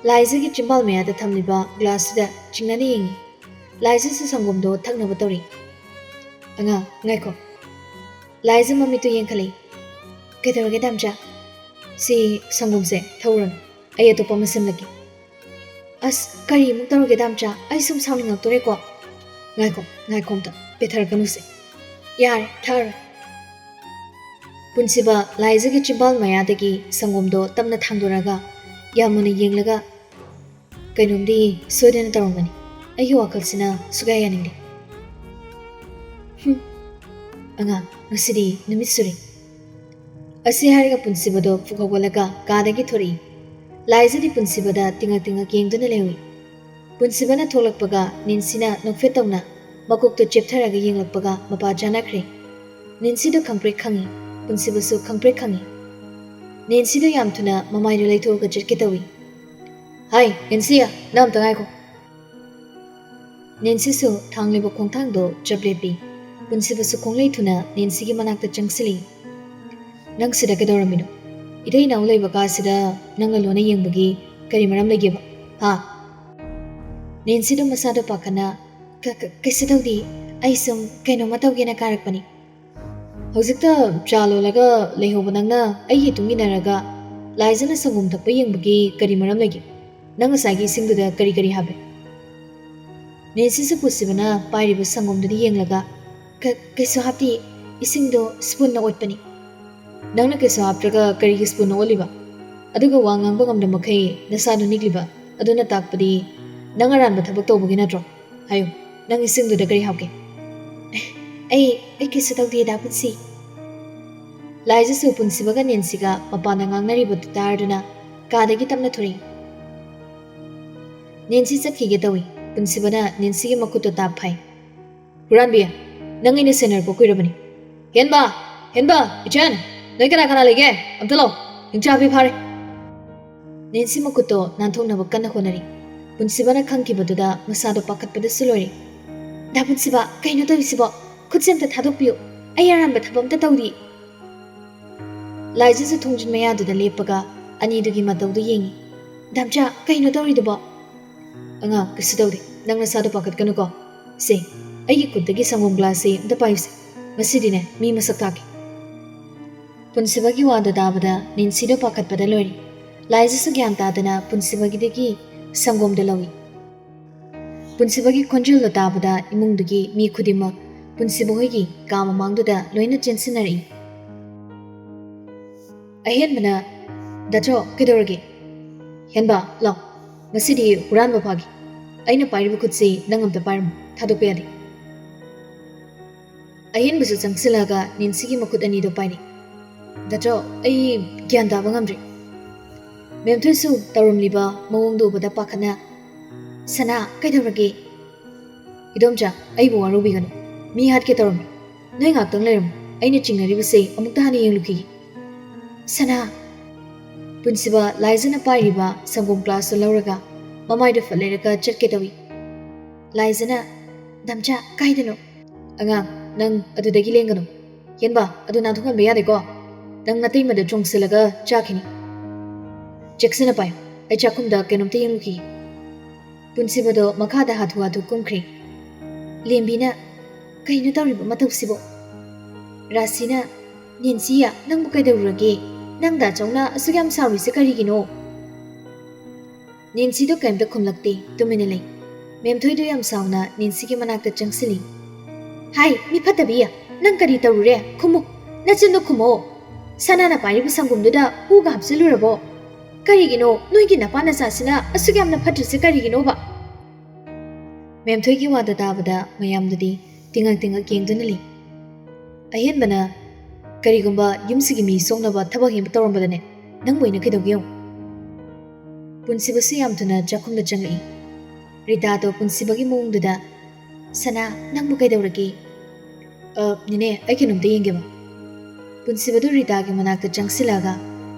ꯂꯥꯏꯖꯒꯤ ꯆꯤꯝꯕꯥꯜ ꯃꯌꯥꯗ ꯊꯝꯂꯤꯕ ꯒ꯭ꯂꯥꯁꯇꯨꯗ ꯆꯤꯡꯅꯅ ꯌꯦꯡꯏ꯫ ꯂꯥꯏꯖꯁꯨ ꯁꯪꯒꯣꯝꯗꯣ ꯊꯛꯅꯕ ꯇꯧꯔꯤ꯫ "ꯑꯉꯥꯡ, ꯉꯥꯏꯈꯣ꯫" ꯂꯥꯏꯖ ꯃꯃꯤꯠꯇꯨ ꯌꯦꯡꯈꯠꯂꯛꯏ꯫ "ꯀꯩꯗꯧꯔꯒꯦ ꯗꯥꯝꯆꯥ?" "ꯁꯤ ꯁꯪꯒꯣꯝꯁꯦ ꯊꯛꯎꯔꯅꯨ꯫ ꯑꯩ ꯑꯇꯣꯞꯄ ꯑꯃ ꯁꯦꯝꯂꯛꯀꯦ꯫" "ꯑꯁ, ꯀꯔꯤꯃꯨꯛ ꯇꯧꯔꯒꯦ ꯗꯥꯝꯆꯥ? ꯑꯩ ꯁꯨꯝ ꯁꯥꯎꯅꯤꯡꯉꯛꯇꯣꯔꯦꯀꯣ꯫" "ꯉꯥꯏꯈꯣ, ꯉꯥꯏꯈꯣ ꯑꯝꯇ, ꯄꯦꯊꯔꯛꯀꯅꯨꯁꯦ꯫" "ꯌꯥꯔꯦ, ꯊꯛꯑꯔꯣꯏ꯫" ꯄꯨꯟꯁꯤꯕ ꯂꯥꯏꯖꯒꯤ ꯆꯤꯝꯕꯥꯜ ꯃꯌꯥꯗꯒꯤ ꯁꯪꯒꯣꯝꯗꯣ ꯇꯞꯅ ꯊꯥꯡꯗꯣꯔꯛꯑꯒ ꯌꯥꯝ ꯃꯨꯟꯅ ꯌꯦꯡꯂꯒ, "ꯀꯩꯅꯣꯝꯗꯤ ꯁꯣꯏꯗꯅ ꯇꯧꯔꯝꯒꯅꯤ꯫ ꯑꯩꯒꯤ ꯋꯥꯈꯜꯁꯤꯅ ꯁꯨꯛꯌꯥ ꯌꯥꯅꯤꯡꯗꯦ꯫ ꯍꯨꯝ, ꯑꯉꯥꯡ, ꯉꯁꯤꯗꯤ ꯅꯨꯃꯤꯠ ꯁꯨꯔꯤ꯫" ꯑꯁꯤ ꯍꯥꯏꯔꯒ ꯄꯨꯟꯁꯤꯕꯗꯣ ꯐꯨꯛ ꯍꯧꯒꯠꯂꯒ ꯀꯥꯗꯒꯤ ꯊꯣꯔꯛꯏ꯫ ꯂꯥꯏꯖꯗꯤ ꯄꯨꯟꯁꯤꯕꯗ ꯇꯤꯡꯉꯛ ꯇꯤꯡꯉꯛ ꯌꯦꯡꯗꯨꯅ ꯂꯩꯍꯧꯏ꯫ ꯄꯨꯟꯁꯤꯕꯅ ꯊꯣꯛꯂꯛꯄꯒ ꯅꯦꯟꯁꯤꯅ ꯅꯣꯛꯐꯦꯠ ꯇꯧꯅ ꯃꯀꯣꯛꯇꯨ ꯆꯦꯞꯊꯔꯒ ꯌꯦꯡꯂꯛꯄꯒ ꯃꯄꯥ ꯆꯥꯅꯈ꯭ꯔꯦ꯫ ꯅꯦꯟꯁꯤꯗꯣ ꯈꯪꯄ꯭ꯔꯦꯛ ꯈꯪꯏ, ꯄꯨꯟꯁꯤꯕꯁꯨ ꯈꯪꯄ꯭ꯔꯦꯛ ꯈꯪꯏ꯫ ꯅꯦꯟꯁꯤꯗꯣ ꯌꯥꯝ ꯊꯨꯅ ꯃꯃꯥꯏꯗꯨ ꯂꯩꯊꯣꯛꯑꯒ ꯆꯠꯀꯦ ꯇꯧꯏ꯫ "ꯍꯥꯏ, ꯅꯦꯟꯁꯤ, ꯅꯪ ꯑꯝꯇ ꯉꯥꯏꯈꯣ꯫" ꯅꯦꯟꯁꯤꯁꯨ ꯊꯥꯡꯂꯤꯕ ꯈꯣꯡꯊꯥꯡꯗꯣ ꯆꯞ ꯂꯦꯞꯄꯤ꯫ ꯄꯨꯟꯁꯤꯕꯁꯨ ꯈꯣꯡꯂꯩ ꯊꯨꯅ ꯅꯦꯟꯁꯤꯒꯤ ꯃꯅꯥꯛꯇ ꯆꯪꯁꯤꯜꯂꯤ꯫ "ꯅꯪ ꯁꯤꯗ ꯀꯩꯗꯧꯔꯝꯃꯤꯅꯣ? ꯏꯇꯩ ꯏꯅꯥꯎ ꯂꯩꯕ ꯀꯥꯁꯤꯗ ꯅꯪꯅ ꯂꯣꯟꯅ ꯌꯦꯡꯕꯒꯤ ꯀꯔꯤ ꯃꯔꯝ ꯂꯩꯒꯦꯕ? ꯍꯥ?" ꯅꯦꯟꯁꯤꯗꯣ ꯃꯁꯥꯗꯣ ꯄꯥꯈꯠꯅ, "ꯀ-, ꯀ-, ꯀꯩꯁꯨ ꯇꯧꯗꯦ꯫ ꯑꯩ ꯁꯨꯝ ꯀꯩꯅꯣꯝꯃ ꯇꯧꯒꯦꯅ ꯀꯥꯔꯛꯄꯅꯤ꯫" "ꯍꯧꯖꯤꯛꯇ ꯆꯥ ꯂꯣꯜꯂꯒ ꯂꯩꯍꯧꯕ ꯅꯪꯅ ꯑꯩꯒꯤ ꯏꯇꯨꯡ ꯏꯟꯅꯔꯒ ꯂꯥꯏꯖꯅ ꯁꯪꯒꯣꯝ ꯊꯛꯄ ꯌꯦꯡꯕꯒꯤ ꯀꯔꯤ ꯃꯔꯝ ꯂꯩꯒꯦ? ꯅꯪ ꯉꯁꯥꯏꯒꯤ ꯏꯁꯤꯡꯗꯨꯗ ꯀꯔꯤ ꯀꯔꯤ ꯍꯥꯞꯄꯦ?" ꯅꯦꯟꯁꯤꯁꯨ ꯄꯨꯟꯁꯤꯕꯅ ꯄꯥꯏꯔꯤꯕ ꯁꯪꯒꯣꯝꯗꯨꯗ ꯌꯦꯡꯂꯒ, "ꯀ-, ꯀꯩꯁꯨ ꯍꯥꯞꯇꯦ, ꯏꯁꯤꯡꯗꯣ ꯁ꯭ꯄꯨꯟꯅ ꯑꯣꯠꯄꯅꯤ"꯫ "ꯅꯪꯅ ꯀꯩꯁꯨ ꯍꯥꯞꯇ꯭ꯔꯒ ꯀꯔꯤꯒꯤ ꯁ꯭ꯄꯨꯟꯅ ꯑꯣꯠꯂꯤꯕ? ꯑꯗꯨꯒ ꯋꯥ ꯉꯥꯡꯕ ꯉꯝꯗ ꯃꯈꯩ ꯅꯁꯥꯗꯨ ꯅꯤꯛꯂꯤꯕ ꯑꯗꯨꯅ ꯇꯥꯛꯄꯗꯤ ꯅꯪ ꯑꯔꯥꯟꯕ ꯊꯕꯛ ꯇꯧꯕꯒꯤ ꯅꯠꯇ꯭ꯔꯣ? ꯍꯥꯏꯌꯨ, ꯅꯪ ꯏꯁꯤꯡꯗꯨꯗ ꯀꯔꯤ ꯍꯥꯞꯀꯦ?" "ꯑꯩ, ꯑꯩ ꯀꯩꯁꯨ ꯇꯧꯗꯦ, ꯗꯥ ꯄꯨꯟꯁꯤ"꯫ ꯂꯥꯏꯖꯁꯨ ꯄꯨꯟꯁꯤꯕꯒ ꯅꯦꯟꯁꯤꯒ ꯃꯄꯥꯟꯗ ꯉꯥꯡꯅꯔꯤꯕꯗꯨ ꯇꯥꯔꯗꯨꯅ ꯀꯥꯗꯒꯤ ꯇꯞꯅ ꯊꯣꯔꯛꯏ꯫ ꯅꯦꯟꯁꯤ ꯆꯠꯈꯤꯒꯦ ꯇꯧꯏ꯫ ꯄꯨꯟꯁꯤꯕꯅ ꯅꯦꯟꯁꯤꯒꯤ ꯃꯈꯨꯠꯇꯨ ꯇꯥꯞ ꯐꯥꯏ꯫ "ꯍꯨꯔꯥꯟꯕꯤ, ꯅꯪ ꯑꯩꯅ ꯁꯦꯟꯅꯔꯛꯄ ꯀꯨꯏꯔꯕꯅꯤ꯫ ꯍꯦꯟꯕ, ꯍꯦꯟꯕ, ꯏꯆꯟ, ꯅꯣꯏ ꯀꯅꯥ ꯀꯅꯥ ꯂꯩꯒꯦ? ꯑꯝꯇ ꯂꯥꯛꯑꯣ, ꯍꯤꯡꯆꯥꯕꯤ ꯐꯥꯔꯦ"꯫ ꯅꯦꯟꯁꯤ ꯃꯈꯨꯠꯇꯣ ꯅꯥꯟꯊꯣꯛꯅꯕ ꯀꯟꯅ ꯍꯣꯠꯅꯔꯤ꯫ ꯄꯨꯟꯁꯤꯕꯅ ꯈꯪꯈꯤꯕꯗꯨꯗ ꯃꯁꯥꯗꯣ ꯄꯥꯈꯠꯄꯗꯁꯨ ꯂꯣꯏꯔꯦ꯫ "ꯗꯥ ꯄꯨꯟꯁꯤꯕ, ꯀꯩꯅꯣ ꯇꯧꯔꯤꯁꯤꯕꯣ? ꯈꯨꯠꯁꯦ ꯑꯝꯇ ꯊꯥꯗꯣꯛꯄꯤꯌꯨ꯫ ꯑꯩ ꯑꯔꯥꯟꯕ ꯊꯕꯛ ꯑꯝꯇ ꯇꯧꯗꯦ"꯫ ꯂꯥꯏꯖꯁꯨ ꯊꯣꯡꯖꯤꯟ ꯃꯌꯥꯗꯨꯗ ꯂꯦꯞꯄꯒ ꯑꯅꯤꯗꯨꯒꯤ ꯃꯇꯧꯗꯨ ꯌꯦꯡꯉꯤ꯫ "ꯗꯥꯝꯆꯥ, ꯀꯩꯅꯣ ꯇꯧꯔꯤꯗꯨꯕꯣ?" "ꯑꯉꯥꯡ, ꯀꯩꯁꯨ ꯇꯧꯗꯦ꯫ ꯅꯪ ꯅꯁꯥꯗꯣ ꯄꯥꯈꯠꯀꯅꯨꯀꯣ꯫ ꯁꯦ, ꯑꯩꯒꯤ ꯈꯨꯠꯇꯒꯤ ꯁꯪꯒꯣꯝ ꯒ꯭ꯂꯥꯁꯁꯦ ꯑꯝꯇ ꯄꯥꯏꯌꯨꯁꯦ꯫ ꯉꯁꯤꯗꯤꯅꯦ, ꯃꯤ ꯃꯁꯛ ꯇꯥꯛꯀꯦ"꯫ ꯄꯨꯟꯁꯤꯕꯒꯤ ꯋꯥꯗꯨ ꯇꯥꯕꯗ ꯅꯦꯟꯁꯤꯗꯣ ꯄꯥꯈꯠꯄꯗ ꯂꯣꯏꯔꯦ꯫ ꯂꯥꯏꯖꯁꯨ ꯒ꯭ꯌꯥꯟ ꯇꯥꯗꯅ ꯄꯨꯟꯁꯤꯕꯒꯤꯗꯒꯤ ꯁꯪꯒꯣꯝꯗꯣ ꯂꯧꯏ꯫ ꯄꯨꯟꯁꯤꯕꯒꯤ ꯈꯣꯟꯖꯦꯜꯗꯣ ꯇꯥꯕꯗ ꯏꯃꯨꯡꯗꯨꯒꯤ ꯃꯤ ꯈꯨꯗꯤꯡꯃꯛ ꯄꯨꯟꯁꯤꯕ ꯍꯣꯏꯒꯤ ꯀꯥ ꯃꯃꯥꯡꯗꯨꯗ ꯂꯣꯏꯅ ꯆꯦꯟꯁꯤꯟꯅꯔꯛꯏ꯫ ꯑꯍꯦꯟꯕꯅ, "ꯗꯥꯆꯧ, ꯀꯩꯗꯧꯔꯒꯦ? ꯍꯦꯟꯕ, ꯂꯥꯎ꯫ ꯉꯁꯤꯗꯤ ꯍꯨꯔꯥꯟꯕ ꯐꯥꯒꯦ꯫ ꯑꯩꯅ ꯄꯥꯏꯔꯤꯕ ꯈꯨꯠꯁꯤ ꯅꯪ ꯑꯝꯇ ꯄꯥꯏꯔꯝꯃꯨ꯫ ꯊꯥꯗꯣꯛꯄ ꯌꯥꯗꯦ"꯫ ꯑꯍꯦꯟꯕꯁꯨ ꯆꯪꯁꯤꯜꯂꯒ ꯅꯦꯟꯁꯤꯒꯤ ꯃꯈꯨꯠ ꯑꯅꯤꯗꯣ ꯄꯥꯏꯔꯦ꯫ "ꯗꯥꯆꯧ, ꯑꯩ ꯒ꯭ꯌꯥꯟ ꯇꯥꯕ ꯉꯝꯗ꯭ꯔꯦ"꯫ ꯃꯦꯝꯊꯣꯏꯁꯨ ꯇꯧꯔꯝꯂꯤꯕ ꯃꯑꯣꯡꯗꯨ ꯎꯕꯗ ꯄꯥꯈꯠꯅ, "ꯁꯅꯥ, ꯀꯩꯗꯧꯔꯒꯦ?" "ꯏꯗꯣꯝꯆꯥ, ꯑꯩꯕꯨ ꯋꯥꯔꯧꯕꯤꯒꯅꯨ꯫ ꯃꯤ ꯍꯥꯠꯀꯦ ꯇꯧꯔꯝꯃꯤ꯫ ꯅꯣꯏ ꯉꯥꯛꯇꯪ ꯂꯩꯔꯝꯃꯨ꯫ ꯑꯩꯅ ꯆꯤꯡꯅꯔꯤꯕꯁꯦ ꯑꯃꯨꯛꯇ ꯍꯥꯟꯅ ꯌꯦꯡꯂꯨꯈꯤꯒꯦ"꯫ "ꯁꯅꯥ!" ꯄꯨꯟꯁꯤꯕ ꯂꯥꯏꯖꯅ ꯄꯥꯏꯔꯤꯕ ꯁꯪꯒꯣꯝ ꯒ꯭ꯂꯥꯁꯇꯨ ꯂꯧꯔꯒ ꯃꯃꯥꯏꯗꯨ ꯐꯠ ꯂꯩꯔꯒ ꯆꯠꯀꯦ ꯇꯧꯏ꯫ ꯂꯥꯏꯖꯅ, "ꯗꯥꯝꯆꯥ, ꯀꯥꯏꯗꯅꯣ?" "ꯑꯉꯥꯡ, ꯅꯪ ꯑꯗꯨꯗꯒꯤ ꯂꯦꯡꯒꯅꯨ꯫ ꯍꯦꯟꯕ, ꯑꯗꯨ ꯅꯥꯟꯊꯣꯛꯍꯟꯕ ꯌꯥꯗꯦꯀꯣ꯫ ꯅꯪ ꯅꯇꯩꯃꯗ ꯆꯣꯡꯁꯤꯜꯂꯒ ꯆꯥꯈꯤꯅꯤ꯫ ꯆꯦꯛꯁꯤꯟꯅ ꯄꯥꯏꯌꯨ꯫ ꯑꯩ ꯆꯥꯛꯈꯨꯝꯗ ꯀꯩꯅꯣꯝꯇ ꯌꯦꯡꯂꯨꯈꯤꯒꯦ"꯫ ꯄꯨꯟꯁꯤꯕꯗꯣ ꯃꯈꯥꯗ ꯍꯥꯊꯨ ꯍꯥꯊꯨ ꯀꯨꯝꯈ꯭ꯔꯦ꯫ ꯂꯦꯝꯕꯤꯅ, "ꯀꯩꯅꯣ ꯇꯧꯔꯤꯕ ꯃꯇꯧꯁꯤꯕꯣ?" ꯔꯥꯁꯤꯅ, "ꯅꯦꯟꯁꯤ, ꯅꯪꯕꯨ ꯀꯩꯗꯧꯔꯨꯔꯒꯦ? ꯅꯪ ꯗꯥꯆꯧꯅ ꯑꯁꯨꯛ ꯌꯥꯝ ꯁꯥꯎꯔꯤꯁꯦ ꯀꯔꯤꯒꯤꯅꯣ?" ꯅꯦꯟꯁꯤꯗꯣ ꯀꯩꯝꯇ ꯈꯨꯝꯂꯛꯇꯦ, ꯇꯨꯃꯤꯟꯅ ꯂꯩ꯫ ꯃꯦꯝꯊꯣꯏꯗꯨ ꯌꯥꯝ ꯁꯥꯎꯅ ꯅꯦꯟꯁꯤꯒꯤ ꯃꯅꯥꯛꯇ ꯆꯪꯁꯤꯜꯂꯤ꯫ "ꯍꯥꯏ, ꯃꯤ ꯐꯠꯇꯕꯤ, ꯅꯪ ꯀꯔꯤ ꯇꯧꯔꯨꯔꯦ? ꯈꯨꯝꯃꯨ, ꯅꯆꯤꯟꯗꯣ ꯈꯨꯝꯃꯣ꯫ ꯁꯅꯥꯅ ꯄꯥꯏꯔꯤꯕ ꯁꯪꯒꯣꯝꯗꯨꯗ ꯍꯨꯒ ꯍꯥꯞꯆꯤꯜꯂꯨꯔꯕꯣ? ꯀꯔꯤꯒꯤꯅꯣ ꯅꯣꯏꯒꯤ ꯅꯄꯥ ꯅꯆꯥꯁꯤꯅ ꯑꯁꯨꯛ ꯌꯥꯝꯅ ꯐꯠꯇ꯭ꯔꯤꯁꯦ ꯀꯔꯤꯒꯤꯅꯣꯕ?" ꯃꯦꯝꯊꯣꯏꯒꯤ ꯋꯥꯗꯣ ꯇꯥꯕꯗ ꯃꯌꯥꯝꯗꯨꯗꯤ ꯇꯤꯉꯛ ꯇꯤꯉꯛ ꯌꯦꯡꯗꯨꯅ ꯂꯩ꯫ ꯑꯍꯦꯟꯕꯅ, "ꯀꯔꯤꯒꯨꯝꯕ ꯌꯨꯝꯁꯤꯒꯤ ꯃꯤ ꯁꯣꯛꯅꯕ ꯊꯕꯛ ꯍꯦꯟꯕ ꯇꯧꯔꯝꯕꯗꯅꯦ, ꯅꯪꯕꯨ ꯑꯩꯅ ꯀꯩꯗꯧꯒꯦ ꯌꯦꯡꯉꯨ?" ꯄꯨꯟꯁꯤꯕꯁꯨ ꯌꯥꯝ ꯊꯨꯅ ꯆꯥꯛꯈꯨꯝꯗ ꯆꯪꯂꯛꯏ꯫ ꯔꯤꯇꯥꯗꯣ ꯄꯨꯟꯁꯤꯕꯒꯤ ꯃꯑꯣꯡꯗꯨꯗ, "ꯁꯅꯥ, ꯅꯪꯕꯨ ꯀꯩꯗꯧꯔꯒꯦ?" "ꯑ, ꯅꯦꯅꯦ, ꯑꯩ ꯀꯩꯅꯣꯝꯇ ꯌꯦꯡꯒꯦꯕ꯫" ꯄꯨꯟꯁꯤꯕꯗꯨ ꯔꯤꯇꯥꯒꯤ ꯃꯅꯥꯛꯇ ꯆꯪꯁꯤꯜꯂꯛꯑꯒ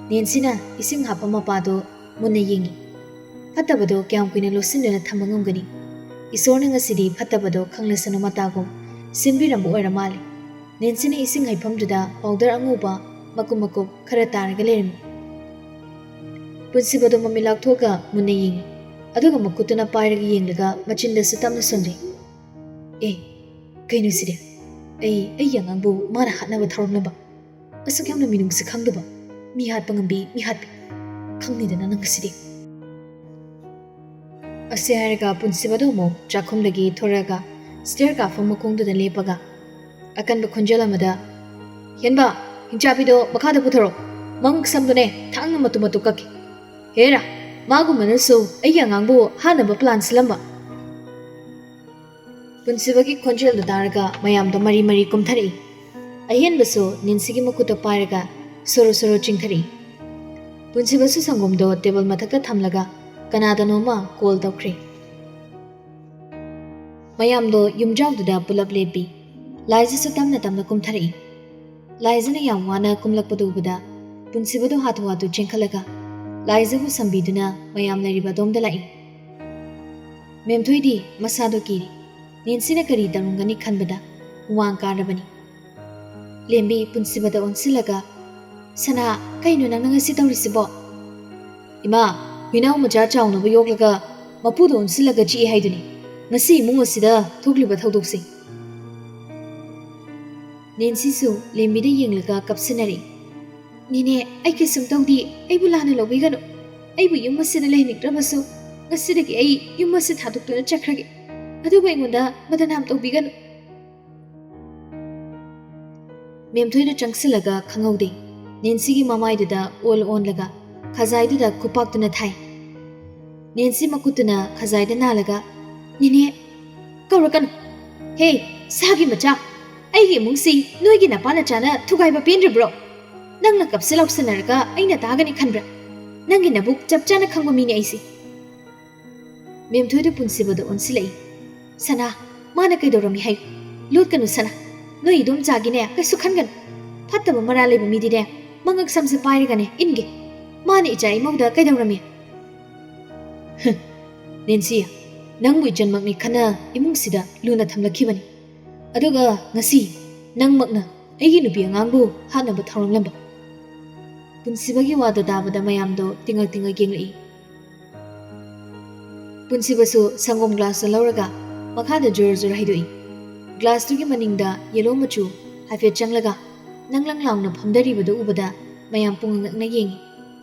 ꯅꯦꯟꯁꯤꯅ ꯏꯁꯤꯡ ꯍꯥꯞꯄ ꯃꯄꯥꯗꯣ ꯃꯨꯟꯅ ꯌꯦꯡꯉꯤ꯫ ꯐꯠꯇꯕꯗꯣ ꯀꯌꯥꯝ ꯀꯨꯏꯅ ꯂꯣꯠꯁꯤꯟꯗꯨꯅ ꯊꯝꯕ ꯉꯝꯒꯅꯤ? ꯏꯁꯣꯔꯅ ꯉꯁꯤꯗꯤ ꯐꯠꯇꯕꯗꯣ ꯈꯪꯂꯁꯅꯨ ꯃꯇꯥꯒꯨꯝ ꯁꯤꯟꯕꯤꯔꯝꯕ ꯑꯣꯏꯔ ꯃꯥꯜꯂꯦ꯫ ꯅꯦꯟꯁꯤꯅ ꯏꯁꯤꯡ ꯍꯩꯐꯝꯗꯨꯗ ꯄꯥꯎꯗꯔ ꯑꯉꯧꯕ ꯃꯀꯨꯞ ꯃꯀꯨꯞ ꯈꯔ ꯇꯥꯔꯒ ꯂꯩꯔꯝꯃꯤ꯫ ꯄꯨꯟꯁꯤꯕꯗꯣ ꯃꯃꯤꯠ ꯂꯥꯎꯊꯣꯛꯑꯒ ꯃꯨꯟꯅ ꯌꯦꯡꯉꯤ, ꯑꯗꯨꯒ ꯃꯈꯨꯠꯇꯨꯅ ꯄꯥꯏꯔꯒ ꯌꯦꯡꯂꯒ ꯃꯆꯤꯟꯗꯁꯨ ꯇꯞꯅ ꯁꯣꯟꯖꯩ꯫ "ꯑꯦ, ꯀꯩꯅꯣ ꯁꯤꯗꯤ? ꯑꯩ, ꯑꯩꯒꯤ ꯑꯉꯥꯡꯕꯨ ꯃꯥꯅ ꯍꯥꯠꯅꯕ ꯊꯧꯔꯝꯂꯕ? ꯑꯁꯨꯛ ꯌꯥꯝꯅ ꯃꯤꯅꯨꯡꯁꯤ ꯈꯪꯗꯕ, ꯃꯤ ꯍꯥꯠꯄ ꯉꯝꯕꯤ ꯃꯤꯍꯥꯠꯄꯤ꯫ ꯈꯪꯅꯤꯗꯅ ꯅꯪ ꯉꯁꯤꯗꯤ꯫" ꯑꯁꯤ ꯍꯥꯏꯔꯒ ꯄꯨꯟꯁꯤꯕꯗꯣ ꯑꯃꯨꯛ ꯆꯥꯛꯈꯨꯝꯗꯒꯤ ꯊꯣꯔꯛꯑꯒ ꯁ꯭ꯇꯦꯌꯔ ꯀꯥꯐꯝ ꯃꯈꯣꯡꯗꯨꯗ ꯂꯦꯞꯄꯒ ꯑꯀꯟꯕ ꯈꯣꯟꯖꯦꯜ ꯑꯃꯗ, "ꯍꯦꯟꯕ, ꯍꯤꯡꯆꯥꯕꯤꯗꯣ ꯃꯈꯥꯗ ꯄꯨꯊꯔꯣ꯫ ꯃꯉꯛ ꯁꯝꯗꯨꯅꯦ ꯊꯥꯡꯅ ꯃꯇꯨꯝ ꯃꯇꯨꯝ ꯀꯛꯀꯦ꯫ ꯍꯦꯔꯥ, ꯃꯥꯒꯨꯝꯕꯅꯁꯨ ꯑꯩꯒꯤ ꯑꯉꯥꯡꯕꯨ ꯍꯥꯠꯅꯕ ꯄ꯭ꯂꯥꯟ ꯁꯤꯜꯂꯝꯕ꯫" ꯄꯨꯟꯁꯤꯕꯒꯤ ꯈꯣꯟꯖꯦꯜꯗꯨ ꯇꯥꯔꯒ ꯃꯌꯥꯝꯗꯣ ꯃꯔꯤ ꯃꯔꯤ ꯀꯨꯝꯊꯔꯛꯏ꯫ ꯑꯍꯦꯟꯕꯁꯨ ꯅꯦꯟꯁꯤꯒꯤ ꯃꯈꯨꯠꯇ ꯄꯥꯏꯔꯒ ꯁꯣꯔꯣ ꯁꯣꯔꯣ ꯆꯤꯡꯊꯔꯛꯏ꯫ ꯄꯨꯟꯁꯤꯕꯁꯨ ꯁꯪꯒꯣꯝꯗꯣ ꯇꯦꯕꯜ ꯃꯊꯛꯇ ꯊꯝꯂꯒ ꯀꯅꯥꯗꯅꯣꯃ ꯀꯣꯜ ꯇꯧꯈ꯭ꯔꯦ꯫ ꯃꯌꯥꯝꯗꯣ ꯌꯨꯝꯖꯥꯎꯗꯨꯗ ꯄꯨꯂꯞ ꯂꯦꯞꯄꯤ꯫ ꯂꯥꯏꯖꯁꯨ ꯇꯞꯅ ꯇꯞꯅ ꯀꯨꯝꯊꯔꯛꯏ꯫ ꯂꯥꯏꯖꯅ ꯌꯥꯝ ꯋꯥꯅ ꯀꯨꯝꯂꯛꯄꯗꯨ ꯎꯕꯗ ꯄꯨꯟꯁꯤꯕꯗꯣ ꯍꯥꯊꯨ ꯍꯥꯊꯨ ꯆꯦꯟꯈꯠꯂꯒ ꯂꯥꯏꯖꯕꯨ ꯁꯝꯕꯤꯗꯨꯅ ꯃꯌꯥꯝ ꯂꯩꯔꯤꯕ ꯑꯗꯣꯝꯗ ꯂꯥꯛꯏ꯫ ꯃꯦꯝꯊꯣꯏꯗꯤ ꯃꯁꯥꯗꯣ ꯀꯤꯔꯤ꯫ ꯅꯦꯟꯁꯤꯅ ꯀꯔꯤ ꯇꯧꯔꯝꯒꯅꯤ ꯈꯟꯕꯗ ꯍꯨꯃꯥꯡ ꯀꯥꯔꯕꯅꯤ꯫ ꯂꯦꯝꯕꯤ ꯄꯨꯟꯁꯤꯕꯗ ꯑꯣꯟꯁꯤꯜꯂꯒ, "ꯁꯅꯥ, ꯀꯩꯅꯣ ꯅꯪꯅ ꯉꯁꯤ ꯇꯧꯔꯤꯁꯤꯕꯣ?" "ꯏꯃꯥ, ꯍꯨꯏꯅꯥꯎ ꯃꯆꯥ ꯆꯥꯎꯅꯕ ꯌꯣꯛꯂꯒ ꯃꯄꯨꯗ ꯑꯣꯟꯁꯤꯜꯂꯒ ꯆꯤꯛꯑꯦ ꯍꯥꯏꯗꯨꯅꯤ꯫ ꯉꯁꯤ ꯏꯃꯨꯡ ꯑꯁꯤꯗ ꯊꯣꯛꯂꯤꯕ ꯊꯧꯗꯣꯛꯁꯦ꯫" ꯅꯦꯟꯁꯤꯁꯨ ꯂꯦꯝꯕꯤꯗ ꯌꯦꯡꯂꯒ ꯀꯞꯁꯤꯟꯅꯔꯤ꯫ "ꯅꯦꯅꯦ, ꯑꯩ ꯀꯩꯁꯨꯝ ꯇꯧꯗꯦ꯫ ꯑꯩꯕꯨ ꯂꯥꯟꯅ ꯂꯧꯕꯤꯒꯅꯨ꯫ ꯑꯩꯕꯨ ꯌꯨꯝ ꯑꯁꯤꯗ ꯂꯩꯍꯟꯅꯤꯡꯗ꯭ꯔꯕꯁꯨ ꯉꯁꯤꯗꯒꯤ ꯑꯩ ꯌꯨꯝ ꯑꯁꯤ ꯊꯥꯗꯣꯛꯇꯨꯅ ꯆꯠꯈ꯭ꯔꯒꯦ꯫ ꯑꯗꯨꯕꯨ ꯑꯩꯉꯣꯟꯗ ꯕꯗꯅꯥꯝ ꯇꯧꯕꯤꯒꯅꯨ꯫ ꯃꯦꯝꯊꯣꯏꯗꯨ ꯆꯪꯁꯤꯜꯂꯒ ꯈꯪꯍꯧꯗꯦ꯫ ꯅꯦꯟꯁꯤꯒꯤ ꯃꯃꯥꯏꯗꯨꯗ ꯑꯣꯜ ꯑꯣꯟꯂꯒ ꯈꯖꯥꯏꯗꯨꯗ ꯈꯨꯄꯥꯛꯇꯨꯅ ꯊꯥꯏ꯫ ꯅꯦꯟꯁꯤ ꯃꯈꯨꯠꯇꯨꯅ ꯈꯖꯥꯏꯗ ꯅꯥꯜꯂꯒ, "ꯅꯦꯅꯦ, ꯀꯧꯔꯛꯀꯅꯨ꯫ ꯍꯦ, ꯁꯥꯒꯤ ꯃꯆꯥ, ꯑꯩꯒꯤ ꯏꯃꯨꯡꯁꯤ ꯅꯣꯏꯒꯤ ꯅꯄꯥ ꯅꯆꯥꯅ ꯊꯨꯒꯥꯏꯕ ꯄꯦꯟꯗ꯭ꯔꯤꯕ꯭ꯔꯣ? ꯅꯪꯅ ꯀꯞꯁꯤ ꯂꯥꯎꯁꯟꯅꯔꯒ ꯑꯩꯅ ꯇꯥꯒꯅꯤ ꯈꯟꯕ꯭ꯔꯥ? ꯅꯪꯒꯤ ꯅꯕꯨꯛ ꯆꯞ ꯆꯥꯅ ꯈꯪꯕ ꯃꯤꯅꯦ ꯑꯩꯁꯦ꯫" ꯃꯦꯝꯊꯣꯏꯗꯨ ꯄꯨꯟꯁꯤꯕꯗ ꯑꯣꯟꯁꯤꯜꯂꯛꯏ꯫ "ꯁꯅꯥ, ꯃꯥꯅ ꯀꯩꯗꯧꯔꯝꯃꯤ ꯍꯥꯏꯌꯨ? ꯂꯣꯠꯀꯅꯨ ꯁꯅꯥ꯫ ꯅꯣꯏ ꯏꯗꯣꯝꯆꯥꯒꯤꯅꯦ ꯀꯩꯁꯨ ꯈꯟꯒꯅꯨ꯫ ꯐꯠꯇꯕ ꯃꯔꯥ ꯂꯩꯕ ꯃꯤꯗꯤꯅꯦ ꯃꯉꯛ ꯁꯝꯁꯦ ꯄꯥꯏꯔꯒꯅꯦ ꯏꯟꯒꯦ꯫ ꯃꯥꯅ ꯏꯆꯥ ꯏꯃꯧꯗ ꯀꯩꯗꯧꯔꯝꯃꯤ?" "ꯍꯝ, ꯅꯦꯟꯁꯤ, ꯅꯪꯕꯨ ꯏꯆꯟꯃꯛꯅꯤ ꯈꯟꯅ ꯏꯃꯨꯡꯁꯤꯗ ꯂꯨꯅ ꯊꯝꯂꯛꯈꯤꯕꯅꯤ꯫ ꯑꯗꯨꯒ ꯉꯁꯤ ꯅꯪꯃꯛꯅ ꯑꯩꯒꯤ ꯅꯨꯄꯤ ꯑꯉꯥꯡꯕꯨ ꯍꯥꯠꯅꯕ ꯊꯧꯔꯥꯡꯂꯝꯕ?" ꯄꯨꯟꯁꯤꯕꯒꯤ ꯋꯥꯗꯣ ꯇꯥꯕꯗ ꯃꯌꯥꯝꯗꯣ ꯇꯤꯡꯉꯛ ꯇꯤꯡꯉꯛ ꯌꯦꯡꯂꯛꯏ꯫ ꯄꯨꯟꯁꯤꯕꯁꯨ ꯁꯪꯒꯣꯝ ꯒ꯭ꯂꯥꯁꯇ ꯂꯧꯔꯒ ꯃꯈꯥꯗ ꯖꯣꯔ ꯖꯣꯔ ꯍꯩꯗꯣꯛꯏ꯫ ꯒ꯭ꯂꯥꯁꯇꯨꯒꯤ ꯃꯅꯤꯡꯗ ꯌꯦꯂꯣ ꯃꯆꯨ ꯍꯥꯏꯐꯦꯠ ꯆꯪꯂꯒ ꯅꯪ ꯂꯪ ꯂꯥꯎꯅ ꯐꯝꯗꯔꯤꯕꯗꯨ ꯎꯕꯗ ꯃꯌꯥꯝ ꯄꯨꯡꯉꯛ ꯉꯛꯅ ꯌꯦꯡꯏ꯫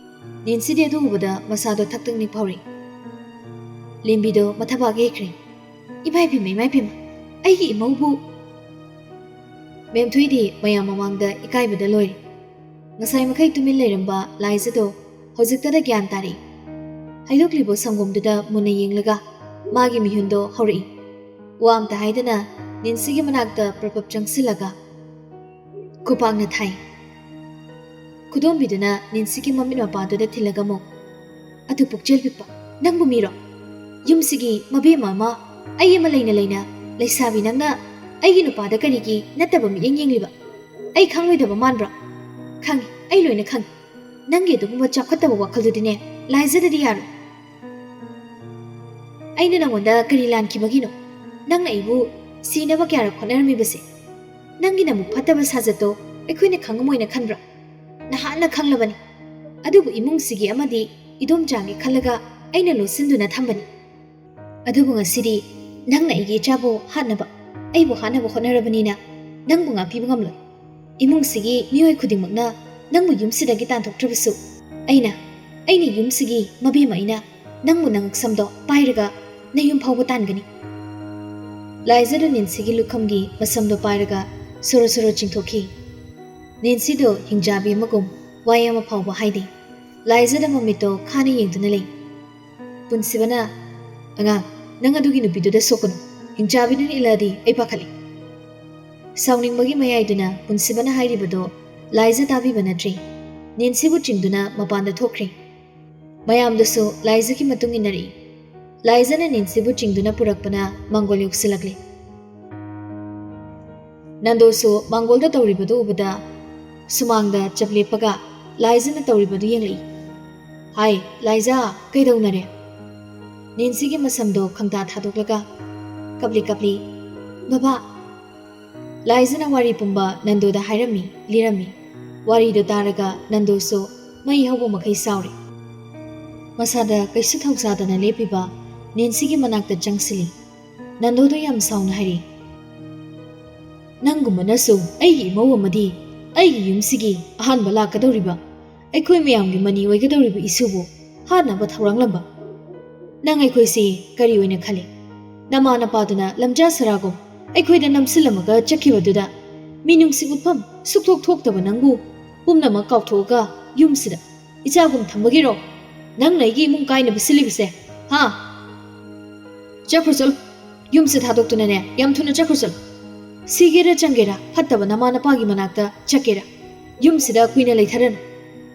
ꯅꯦꯟꯁꯤꯗꯤ ꯑꯗꯨ ꯎꯕꯗ ꯃꯁꯥꯗꯣ ꯊꯛ ꯊꯛ ꯅꯤꯛ ꯐꯥꯎꯔꯛꯏ꯫ ꯂꯦꯝꯕꯤꯗꯣ ꯃꯊꯕꯥꯛ ꯌꯩꯈ꯭ꯔꯦ꯫ "ꯏꯃꯥ ꯏꯕꯦꯝꯃ, ꯏꯃꯥ ꯏꯕꯦꯝꯃ, ꯑꯩꯒꯤ ꯏꯃꯧꯕꯨ!" ꯃꯦꯝꯊꯣꯏꯗꯤ ꯃꯌꯥꯝ ꯃꯃꯥꯡꯗ ꯏꯀꯥꯏꯕꯗ ꯂꯣꯏꯔꯦ꯫ ꯉꯁꯥꯏ ꯃꯈꯩ ꯇꯨꯃꯤꯟ ꯂꯩꯔꯝꯕ ꯂꯥꯏꯖꯗꯣ ꯍꯧꯖꯤꯛꯇꯗ ꯒ꯭ꯌꯥꯟ ꯇꯥꯔꯛꯏ꯫ ꯍꯩꯗꯣꯛꯂꯤꯕ ꯁꯪꯒꯣꯝꯗꯨꯗ ꯃꯨꯟꯅ ꯌꯦꯡꯂꯒ ꯃꯥꯒꯤ ꯃꯤꯍꯨꯟꯗꯣ ꯍꯧꯔꯛꯏ꯫ ꯋꯥ ꯑꯝꯇ ꯍꯥꯏꯗꯅ ꯅꯦꯟꯁꯤꯒꯤ ꯃꯅꯥꯛꯇ ꯄ꯭ꯔꯞ ꯄ꯭ꯔꯞ ꯆꯪꯁꯤꯜꯂꯒ ꯈꯨꯄꯥꯛꯅ ꯊꯥꯏ꯫ ꯈꯨꯗꯣꯝꯕꯤꯗꯨꯅ ꯅꯦꯟꯁꯤꯒꯤ ꯃꯃꯤꯠ ꯃꯄꯥꯗꯨꯗ ꯊꯤꯜꯂꯒ ꯑꯃꯨꯛ, "ꯑꯗꯨ ꯄꯨꯛꯆꯦꯜ ꯄꯤꯛꯄ, ꯅꯪꯕꯨ ꯃꯤꯔꯣ? ꯌꯨꯝꯁꯤꯒꯤ ꯃꯕꯦꯝꯃ ꯑꯃ ꯑꯩ ꯑꯃ ꯂꯩꯅ ꯂꯩꯅ ꯂꯩꯁꯥꯕꯤ ꯅꯪꯅ ꯑꯩꯒꯤ ꯅꯨꯄꯥꯗ ꯀꯔꯤꯒꯤ ꯅꯠꯇꯕ ꯃꯤꯠꯌꯦꯡ ꯌꯦꯡꯂꯤꯕ? ꯑꯩ ꯈꯪꯂꯣꯏꯗꯕ ꯃꯥꯟꯕ꯭ꯔꯣ? ꯈꯪꯉꯤ, ꯑꯩ ꯂꯣꯏꯅ ꯈꯪꯉꯤ꯫ ꯅꯪꯒꯤ ꯑꯗꯨꯒꯨꯝꯕ ꯆꯥꯎꯈꯠꯇꯕ ꯋꯥꯈꯜꯗꯨꯗꯤꯅꯦ ꯂꯥꯏꯖꯗꯗꯤ ꯌꯥꯔꯣꯏ꯫ ꯑꯩꯅ ꯅꯪꯉꯣꯟꯗ ꯀꯔꯤ ꯂꯥꯟꯈꯤꯕꯒꯤꯅꯣ ꯅꯪꯅ ꯑꯩꯕꯨ ꯁꯤꯅꯕ ꯀꯌꯥꯔꯛ ꯍꯣꯠꯅꯔꯝꯃꯤꯕꯁꯦ? ꯅꯪꯒꯤ ꯅꯕꯨꯛ ꯐꯠꯇꯕ ꯁꯥꯖꯠꯇꯣ ꯑꯩꯈꯣꯏꯅ ꯈꯪꯉꯝꯃꯣꯏꯅ ꯈꯟꯕ꯭ꯔꯥ? ꯅꯍꯥꯟꯅ ꯈꯪꯂꯕꯅꯤ꯫ ꯑꯗꯨꯕꯨ ꯏꯃꯨꯡꯁꯤꯒꯤ ꯑꯃꯗꯤ ꯏꯗꯣꯝꯆꯥꯒꯤ ꯈꯜꯂꯒ ꯑꯩꯅ ꯂꯣꯠꯁꯤꯟꯗꯨꯅ ꯊꯝꯕꯅꯤ꯫ ꯑꯗꯨꯕꯨ ꯉꯁꯤꯗꯤ ꯅꯪꯅ ꯑꯩꯒꯤ ꯏꯆꯥꯕꯨ ꯍꯥꯠꯅꯕ, ꯑꯩꯕꯨ ꯍꯥꯠꯅꯕ ꯍꯣꯠꯅꯔꯕꯅꯤꯅ ꯅꯪꯕꯨ ꯉꯥꯛꯄꯤꯕ ꯉꯝꯂꯣꯏ꯫ ꯏꯃꯨꯡꯁꯤꯒꯤ ꯃꯤꯑꯣꯏ ꯈꯨꯗꯤꯡꯃꯛꯅ ꯅꯪꯕꯨ ꯌꯨꯝꯁꯤꯗꯒꯤ ꯇꯥꯟꯊꯣꯛꯇ꯭ꯔꯕꯁꯨ ꯑꯩꯅ, ꯑꯩꯅ ꯌꯨꯝꯁꯤꯒꯤ ꯃꯕꯦꯝꯃ ꯑꯩꯅ ꯅꯪꯕꯨ ꯅꯉꯛꯁꯝꯗꯣ ꯄꯥꯏꯔꯒ ꯅꯌꯨꯝ ꯐꯥꯎꯕ ꯇꯥꯟꯒꯅꯤ꯫ ꯂꯥꯏꯖꯥꯗꯨ ꯅꯦꯟꯁꯤꯒꯤ ꯂꯨꯈꯝꯒꯤ ꯃꯁꯝꯗꯣ ꯄꯥꯏꯔꯒ ꯁꯣꯔꯣ ꯁꯣꯔꯣ ꯆꯤꯡꯊꯣꯛꯈꯤ꯫ ꯅꯦꯟꯁꯤꯗꯣ ꯍꯤꯡꯆꯥꯕꯤ ꯑꯃꯒꯨꯝ ꯋꯥ ꯑꯃ ꯐꯥꯎꯕ ꯍꯥꯏꯗꯦ꯫ ꯂꯥꯏꯖꯥꯗ ꯃꯃꯤꯠꯇꯣ ꯈꯥꯅ ꯌꯦꯡꯗꯨꯅ ꯂꯩ꯫ ꯄꯨꯟꯁꯤꯕꯅ, "ꯑꯉꯥꯡ, ꯅꯪ ꯑꯗꯨꯒꯤ ꯅꯨꯄꯤꯗꯨꯗ ꯁꯣꯛꯀꯅꯨ꯫ ꯍꯤꯡꯆꯥꯕꯤꯗꯨꯅ ꯏꯜꯂꯛꯑꯗꯤ ꯑꯩ ꯄꯥꯈꯠꯂꯤ꯫" ꯁꯥꯎꯅꯤꯡꯕꯒꯤ ꯃꯌꯥꯏꯗꯨꯅ ꯄꯨꯟꯁꯤꯕꯅ ꯍꯥꯏꯔꯤꯕꯗꯣ ꯂꯥꯏꯖꯥ ꯇꯥꯕꯤꯕ ꯅꯠꯇ꯭ꯔꯦ꯫ ꯅꯦꯟꯁꯤꯕꯨ ꯆꯤꯡꯗꯨꯅ ꯃꯄꯥꯟꯗ ꯊꯣꯛꯈ꯭ꯔꯦ꯫ ꯃꯌꯥꯝꯗꯨꯁꯨ ꯂꯥꯏꯖꯥꯒꯤ ꯃꯇꯨꯡ ꯏꯟꯅꯔꯛꯏ꯫ ꯂꯥꯏꯖꯥꯅ ꯅꯦꯟꯁꯤꯕꯨ ꯆꯤꯡꯗꯨꯅ ꯄꯨꯔꯛꯄꯅ ꯃꯥꯡꯒꯣꯜ ꯌꯧꯁꯤꯜꯂꯛꯂꯦ꯫ ꯅꯟꯗꯣꯁꯨ ꯃꯥꯡꯒꯣꯜꯗ ꯇꯧꯔꯤꯕꯗꯨ ꯎꯕꯗ ꯁꯨꯃꯥꯡꯗ ꯆꯞ ꯂꯦꯞꯄꯒ ꯂꯥꯏꯖꯥꯅ ꯇꯧꯔꯤꯕꯗꯨ ꯌꯦꯡꯂꯛꯏ꯫ "ꯍꯥꯏ, ꯂꯥꯏꯖꯥ, ꯀꯩꯗꯧꯅꯔꯦ?" ꯅꯦꯟꯁꯤꯒꯤ ꯃꯁꯝꯗꯣ ꯈꯪꯇꯥ ꯊꯥꯗꯣꯛꯂꯒ ꯀꯞꯂꯤ ꯀꯞꯂꯤ, "ꯕꯕꯥ!" ꯂꯥꯏꯖꯥꯅ ꯋꯥꯔꯤ ꯄꯨꯝꯕ ꯅꯟꯗꯣꯗ ꯍꯥꯏꯔꯝꯃꯤ, ꯂꯤꯔꯝꯃꯤ꯫ ꯋꯥꯔꯤꯗꯨ ꯇꯥꯔꯒ ꯅꯟꯗꯣꯁꯨ ꯃꯩ ꯍꯧꯕ ꯃꯈꯩ ꯁꯥꯎꯔꯦ꯫ ꯃꯁꯥꯗ ꯀꯩꯁꯨ ꯊꯧꯁꯥꯗꯅ ꯂꯦꯞꯄꯤꯕ ꯅꯦꯟꯁꯤꯒꯤ ꯃꯅꯥꯛꯇ ꯆꯪꯁꯤꯜꯂꯤ꯫ ꯅꯟꯗꯣꯗ ꯌꯥꯝ ꯁꯥꯎꯅ ꯍꯥꯏꯔꯤ, "ꯅꯪꯒꯨꯝꯕꯅꯁꯨ ꯑꯩꯒꯤ ꯏꯃꯧ ꯑꯃꯗꯤ ꯑꯩꯒꯤ ꯌꯨꯝꯁꯤꯒꯤ ꯑꯍꯥꯟꯕ ꯂꯥꯛꯀꯗꯧꯔꯤꯕ, ꯑꯩꯈꯣꯏ ꯃꯌꯥꯝꯒꯤ ꯃꯅꯤ ꯑꯣꯏꯒꯗꯧꯔꯤꯕ ꯏꯁꯨꯕꯨ ꯍꯥꯠꯅꯕ ꯊꯧꯔꯥꯡꯂꯝꯕ꯫ ꯅꯪ ꯑꯩꯈꯣꯏꯁꯤ ꯀꯔꯤ ꯑꯣꯏꯅ ꯈꯜꯂꯤ? ꯅꯃꯥ ꯅꯄꯥꯗꯨꯅ ꯂꯝꯖꯥ ꯁꯔꯥꯒꯨꯝ ꯑꯩꯈꯣꯏꯗ ꯅꯝꯁꯤꯜꯂꯝꯃꯒ ꯆꯠꯈꯤꯕꯗꯨꯗ ꯃꯤꯅꯨꯡꯁꯤ ꯎꯠꯐꯝ ꯁꯨꯛꯊꯣꯛ ꯊꯣꯛꯇꯕ ꯅꯪꯕꯨ ꯄꯨꯝꯅꯃꯛ ꯀꯥꯎꯊꯣꯛꯑꯒ ꯌꯨꯝꯁꯤꯗ ꯏꯆꯥꯒꯨꯝ ꯊꯝꯕꯒꯤꯔꯣ ꯅꯪꯅ ꯑꯩꯒꯤ ꯏꯃꯨꯡ ꯀꯥꯏꯅꯕ ꯁꯤꯜꯂꯤꯕꯁꯦ? ꯍꯥ? ꯆꯠꯈ꯭ꯔꯣ ꯆꯠꯂꯣ꯫ ꯌꯨꯝꯁꯦ ꯊꯥꯗꯣꯛꯇꯨꯅꯅꯦ ꯌꯥꯝ ꯊꯨꯅ ꯆꯠꯈ꯭ꯔꯣ ꯆꯠꯂꯣ꯫ ꯁꯤꯒꯦꯔꯥ ꯆꯪꯒꯦꯔꯥ ꯐꯠꯇꯕ ꯅꯃꯥ ꯅꯄꯥꯒꯤ ꯃꯅꯥꯛꯇ ꯆꯠꯀꯦꯔꯥ, ꯌꯨꯝꯁꯤꯗ ꯀꯨꯏꯅ ꯂꯩꯊꯔꯅꯨ꯫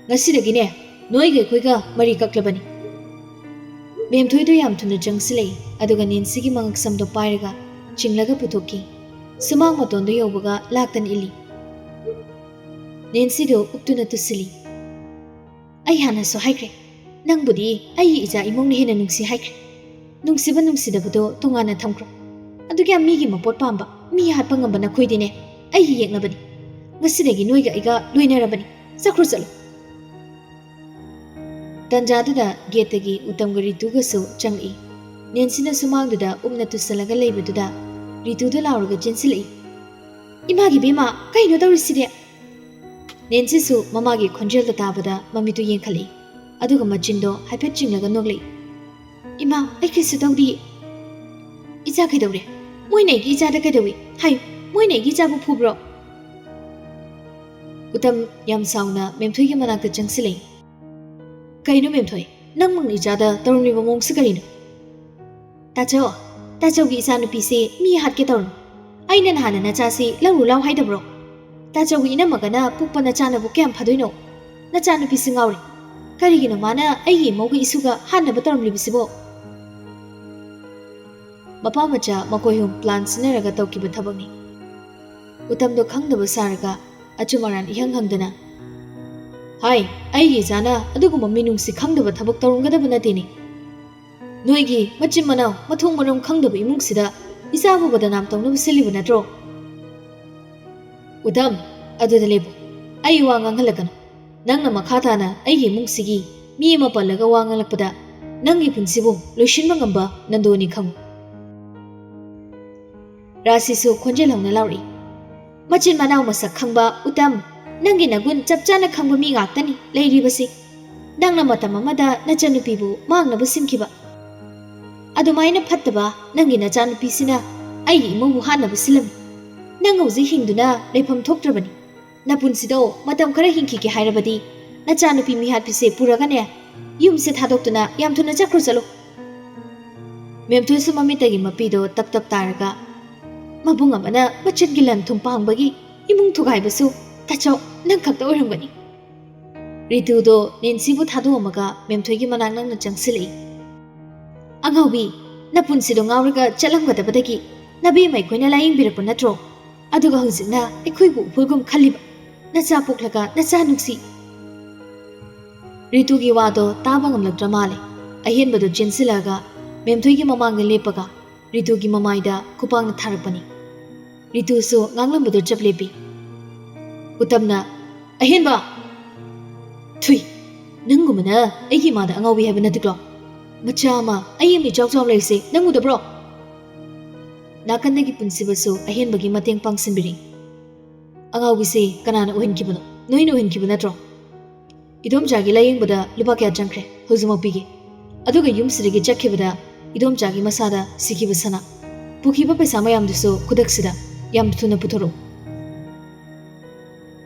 ꯉꯁꯤꯗꯒꯤꯅꯦ ꯅꯣꯏꯒ ꯑꯩꯈꯣꯏꯒ ꯃꯔꯤ ꯀꯛꯂꯕꯅꯤ꯫" ꯃꯦꯝꯊꯣꯏꯗꯨ ꯌꯥꯝ ꯊꯨꯅ ꯆꯪꯁꯤꯜꯂꯛꯏ, ꯑꯗꯨꯒ ꯅꯦꯟꯁꯤꯒꯤ ꯃꯉꯛꯁꯝꯗꯣ ꯄꯥꯏꯔꯒ ꯆꯤꯡꯂꯒ ꯄꯨꯊꯣꯛꯈꯤ꯫ ꯁꯨꯃꯥꯡ ꯃꯇꯣꯟꯗ ꯌꯧꯕꯒ ꯂꯥꯛꯇꯅ ꯏꯜꯂꯤ꯫ ꯅꯦꯟꯁꯤꯗꯨ ꯎꯞꯇꯨꯅ ꯇꯨꯁꯤꯜꯂꯤ꯫ "ꯑꯩ ꯍꯥꯟꯅꯁꯨ ꯍꯥꯏꯈ꯭ꯔꯦ, ꯅꯪꯕꯨꯗꯤ ꯑꯩꯒꯤ ꯏꯆꯥ ꯏꯃꯧꯅ ꯍꯦꯟꯅ ꯅꯨꯡꯁꯤ ꯍꯥꯏꯈ꯭ꯔꯦ꯫ ꯅꯨꯡꯁꯤꯕ ꯅꯨꯡꯁꯤꯗꯕꯗꯣ ꯇꯣꯉꯥꯟꯅ ꯊꯝꯈ꯭ꯔꯣ꯫ ꯑꯗꯨꯛ ꯌꯥꯝ ꯃꯤꯒꯤ ꯃꯄꯣꯠ ꯄꯥꯝꯕ, ꯃꯤ ꯍꯥꯠꯄ ꯉꯝꯕ ꯅꯈꯣꯏꯗꯤꯅꯦ ꯑꯩꯒꯤ ꯌꯦꯛꯅꯕꯅꯤ꯫ ꯉꯁꯤꯗꯒꯤ ꯅꯣꯏꯒ ꯑꯩꯒ ꯂꯣꯏꯅꯔꯕꯅꯤ꯫ ꯆꯠꯈ꯭ꯔꯣ ꯆꯠꯂꯣ꯫" ꯇꯟꯖꯥꯗꯨꯗ ꯒꯦꯠꯇꯒꯤ ꯎꯇꯝꯒ ꯔꯤꯇꯨꯒꯁꯨ ꯆꯪꯂꯛꯏ꯫ ꯅꯦꯟꯁꯤꯅ ꯁꯨꯃꯥꯡꯗꯨꯗ ꯎꯞꯅ ꯇꯨꯁꯜꯂꯒ ꯂꯩꯕꯗꯨꯗ ꯔꯤꯇꯨꯗꯨ ꯂꯥꯎꯔꯒ ꯆꯦꯟꯁꯤꯜꯂꯛꯏ꯫ "ꯏꯃꯥꯒꯤ ꯕꯦꯝꯃ, ꯀꯩꯅꯣ ꯇꯧꯔꯤꯁꯤꯗꯤ?" ꯅꯦꯟꯁꯤꯁꯨ ꯃꯃꯥꯒꯤ ꯈꯣꯟꯖꯦꯜꯗ ꯇꯥꯕꯗ ꯃꯃꯤꯠꯇꯨ ꯌꯦꯡꯈꯠꯂꯛꯏ, ꯑꯗꯨꯒ ꯃꯆꯤꯟꯗꯣ ꯍꯥꯏꯐꯦꯠ ꯆꯤꯡꯂꯒ ꯅꯣꯛꯂꯛꯏ꯫ "ꯏꯃꯥ, ꯑꯩ ꯀꯩꯁꯨ ꯇꯧꯗꯤꯌꯦ꯫ ꯏꯆꯥ ꯀꯩꯗꯧꯔꯦ? ꯃꯣꯏꯅ ꯑꯩꯒꯤ ꯏꯆꯥꯗ ꯀꯩꯗꯧꯏ? ꯍꯥꯏꯌꯨ, ꯃꯣꯏꯅ ꯑꯩꯒꯤ ꯏꯆꯥꯕꯨ ꯐꯨꯕ꯭ꯔꯣ?" ꯎꯇꯝ ꯌꯥꯝ ꯁꯥꯎꯅ ꯃꯦꯝꯊꯣꯏꯒꯤ ꯃꯅꯥꯛꯇ ꯆꯪꯁꯤꯜꯂꯛꯏ꯫ "ꯀꯩꯅꯣ ꯃꯦꯝꯊꯣꯏ, ꯅꯪꯃꯛꯅ ꯏꯆꯥꯗ ꯇꯧꯔꯝꯂꯤꯕ ꯃꯑꯣꯡꯁꯤ ꯀꯔꯤꯅꯣ?" "ꯇꯥꯆꯧ, ꯇꯥꯆꯧꯒꯤ ꯏꯆꯥꯅꯨꯄꯤꯁꯦ ꯃꯤ ꯍꯥꯠꯀꯦ ꯇꯧꯔꯝꯃꯤ꯫ ꯑꯩꯅ ꯅꯍꯥꯟꯅ ꯅꯆꯥꯁꯤ ꯂꯧꯔꯨ ꯂꯥꯎ ꯍꯥꯏꯗꯕ꯭ꯔꯣ? ꯇꯥꯆꯧꯒꯤ ꯏꯅꯝꯃꯒꯅ ꯄꯣꯛꯄ ꯅꯆꯥꯅꯕꯨ ꯀꯌꯥꯝ ꯐꯗꯣꯏꯅꯣ? ꯅꯆꯥꯅꯨꯄꯤꯁꯤ ꯉꯥꯎꯔꯦ꯫ ꯀꯔꯤꯒꯤꯅꯣ ꯃꯥꯅ ꯑꯩꯒꯤ ꯏꯃꯧꯒ ꯏꯁꯨꯒ ꯍꯥꯠꯅꯕ ꯇꯧꯔꯝꯂꯤꯕꯁꯤꯕꯣ?" ꯃꯄꯥ ꯃꯆꯥ ꯃꯈꯣꯏ ꯑꯍꯨꯝ ꯄ꯭ꯂꯥꯟ ꯁꯤꯟꯅꯔꯒ ꯇꯧꯈꯤꯕ ꯊꯕꯛꯅꯤ꯫ ꯎꯇꯝꯗꯣ ꯈꯪꯗꯕ ꯁꯥꯔꯒ ꯑꯆꯨꯝ ꯑꯔꯥꯟ ꯏꯍꯪ ꯍꯪꯗꯅ, "ꯍꯥꯏ, ꯑꯩꯒꯤ ꯏꯆꯥꯅ ꯑꯗꯨꯒꯨꯝꯕ ꯃꯤꯅꯨꯡꯁꯤ ꯈꯪꯗꯕ ꯊꯕꯛ ꯇꯧꯔꯝꯒꯗꯕ ꯅꯠꯇꯦꯅꯦ꯫ ꯅꯣꯏꯒꯤ ꯃꯆꯤꯟ ꯃꯅꯥꯎ ꯃꯊꯣꯡ ꯃꯔꯝ ꯈꯪꯗꯕ ꯏꯃꯨꯡꯁꯤꯗ ꯏꯆꯥꯕꯨ ꯕꯗꯅꯥꯝ ꯇꯧꯅꯕ ꯁꯤꯜꯂꯤꯕ ꯅꯠꯇ꯭ꯔꯣ?" "ꯎꯗꯝ, ꯑꯗꯨꯗ ꯂꯦꯞꯄꯨ꯫ ꯑꯩ ꯋꯥ ꯉꯥꯡꯍꯜꯂꯛꯀꯅꯨ꯫ ꯅꯪꯅ ꯃꯈꯥ ꯇꯥꯅ ꯑꯩꯒꯤ ꯏꯃꯨꯡꯁꯤꯒꯤ ꯃꯤ ꯑꯃ ꯄꯜꯂꯒ ꯋꯥ ꯉꯥꯡꯂꯛꯄꯗ ꯅꯪꯒꯤ ꯄꯨꯟꯁꯤꯕꯨ ꯂꯣꯏꯁꯤꯟꯕ ꯉꯝꯕ ꯅꯟꯗꯣꯅꯤ ꯈꯪꯉꯨ꯫" ꯔꯥꯁꯤꯁꯨ ꯈꯣꯟꯖꯦꯜ ꯍꯧꯅ ꯂꯥꯎꯔꯛꯏ꯫ "ꯃꯆꯤꯟ ꯃꯅꯥꯎ ꯃꯁꯛ ꯈꯪꯕ ꯎꯇꯝ, ꯅꯪꯒꯤ ꯅꯒꯨꯟ ꯆꯞ ꯆꯥꯅ ꯈꯪꯕ ꯃꯤ ꯉꯥꯛꯇꯅꯤ ꯂꯩꯔꯤꯕꯁꯤ꯫ ꯅꯪꯅ ꯃꯇꯝ ꯑꯃꯗ ꯅꯆꯟꯅꯨꯄꯤꯕꯨ ꯃꯥꯡꯅꯕ ꯁꯤꯟꯈꯤꯕ꯫ ꯑꯗꯨꯃꯥꯏꯅ ꯐꯠꯇꯕ ꯅꯪꯒꯤ ꯅꯆꯥꯅꯨꯄꯤꯁꯤꯅ ꯑꯩꯒꯤ ꯏꯃꯧꯕꯨ ꯍꯥꯠꯅꯕ ꯁꯤꯜꯂꯝꯃꯤ꯫ ꯅꯪ ꯍꯧꯖꯤꯛ ꯍꯤꯡꯗꯨꯅ ꯂꯩꯐꯝ ꯊꯣꯛꯇ꯭ꯔꯕꯅꯤ꯫ ꯅꯄꯨꯟꯁꯤꯗꯣ ꯃꯇꯝ ꯈꯔ ꯍꯤꯡꯈꯤꯒꯦ ꯍꯥꯏꯔꯕꯗꯤ ꯅꯆꯥꯅꯨꯄꯤ ꯃꯤꯍꯥꯠꯄꯤꯁꯦ ꯄꯨꯔꯒꯅꯦ, ꯌꯨꯝꯁꯦ ꯊꯥꯗꯣꯛꯇꯨꯅ ꯌꯥꯝ ꯊꯨꯅ ꯆꯠꯈ꯭ꯔꯣ ꯆꯠꯂꯣ꯫" ꯃꯦꯝꯊꯣꯏꯁꯨ ꯃꯃꯤꯠꯇꯒꯤ ꯃꯄꯤꯗꯣ ꯇꯞ ꯇꯞ ꯇꯥꯔꯒ, "ꯃꯕꯨꯡ ꯑꯃꯅ ꯃꯆꯤꯟꯒꯤ ꯂꯟ ꯊꯨꯝ ꯄꯥꯡꯕꯒꯤ ꯏꯃꯨꯡ ꯊꯨꯒꯥꯏꯕꯁꯨ ꯇꯥꯆꯧ ꯅꯪ ꯈꯛꯇ ꯑꯣꯏꯔꯝꯒꯅꯤ꯫" ꯔꯤꯇꯨꯗꯣ ꯅꯦꯟꯁꯤꯕꯨ ꯊꯥꯗꯣꯛꯑꯝꯃꯒ ꯃꯦꯝꯊꯣꯏꯒꯤ ꯃꯅꯥꯛ ꯅꯛꯅ ꯆꯪꯁꯤꯜꯂꯛꯏ꯫ "ꯑꯉꯥꯎꯕꯤ, ꯅꯄꯨꯟꯁꯤꯗꯣ ꯉꯥꯎꯔꯒ ꯆꯠꯂꯝꯒꯗꯕꯗꯒꯤ ꯅꯕꯦꯝꯃ ꯑꯩꯈꯣꯏꯅ ꯂꯥꯌꯦꯡꯕꯤꯔꯛꯄ ꯅꯠꯇ꯭ꯔꯣ? ꯑꯗꯨꯒ ꯍꯧꯖꯤꯛꯅ ꯑꯩꯈꯣꯏꯕꯨ ꯎꯐꯨꯜꯒꯨꯝ ꯈꯜꯂꯤꯕ꯫ ꯅꯆꯥ ꯄꯣꯛꯂꯒ ꯅꯆꯥ ꯅꯨꯡꯁꯤ꯫" ꯔꯤꯇꯨꯒꯤ ꯋꯥꯗꯣ ꯇꯥꯕ ꯉꯝꯂꯛꯇ꯭ꯔ ꯃꯥꯜꯂꯦ꯫ ꯑꯍꯦꯟꯕꯗꯣ ꯆꯦꯟꯁꯤꯜꯂꯛꯑꯒ ꯃꯦꯝꯊꯣꯏꯒꯤ ꯃꯃꯥꯡꯗ ꯂꯦꯞꯄꯒ ꯔꯤꯇꯨꯒꯤ ꯃꯃꯥꯏꯗ ꯈꯨꯄꯥꯛꯅ ꯊꯥꯔꯛꯄꯅꯤ꯫ ꯔꯤꯇꯨꯁꯨ ꯉꯥꯡꯂꯝꯕꯗꯣ ꯆꯞ ꯂꯦꯞꯄꯤ꯫ ꯎꯇꯝꯅ, "ꯑꯍꯦꯟꯕ! ꯊꯨꯏ! ꯅꯪꯒꯨꯝꯕꯅ ꯑꯩꯒꯤ ꯏꯃꯥꯗ ꯑꯉꯥꯎꯕꯤ ꯍꯥꯏꯕ ꯅꯠꯇꯦꯀꯣ? ꯃꯆꯥ ꯑꯃ, ꯑꯩ ꯑꯃ ꯏꯆꯥꯎ ꯆꯥꯎ ꯂꯩꯔꯤꯁꯦ ꯅꯪ ꯎꯗꯕ꯭ꯔꯣ?" ꯅꯥꯀꯟꯗꯒꯤ ꯄꯨꯟꯁꯤꯕꯁꯨ ꯑꯍꯦꯟꯕꯒꯤ ꯃꯇꯦꯡ ꯄꯥꯡꯁꯤꯟꯕꯤꯔꯤ꯫ "ꯑꯉꯥꯎꯕꯤꯁꯦ ꯀꯅꯥꯅ ꯑꯣꯏꯍꯟꯈꯤꯕꯅꯣ? ꯅꯣꯏꯅ ꯑꯣꯏꯍꯟꯈꯤꯕ ꯅꯠꯇ꯭ꯔꯣ? ꯏꯗꯣꯝꯆꯥꯒꯤ ꯂꯥꯌꯦꯡꯕꯗ ꯂꯨꯄꯥ ꯀꯌꯥ ꯆꯪꯈ꯭ꯔꯦ? ꯍꯧꯖꯤꯛꯃꯛ ꯄꯤꯒꯦ꯫" ꯑꯗꯨꯒ ꯌꯨꯝꯁꯤꯗꯒꯤ ꯆꯠꯈꯤꯕꯗ ꯏꯗꯣꯝꯆꯥꯒꯤ ꯃꯁꯥꯗ ꯁꯤꯈꯤꯕ ꯁꯅꯥ, ꯄꯨꯈꯤꯕ ꯄꯩꯁꯥ ꯃꯌꯥꯝꯗꯨꯁꯨ ꯈꯨꯗꯛꯁꯤꯗ ꯌꯥꯝ ꯊꯨꯅ ꯄꯨꯊꯣꯔꯛꯎ꯫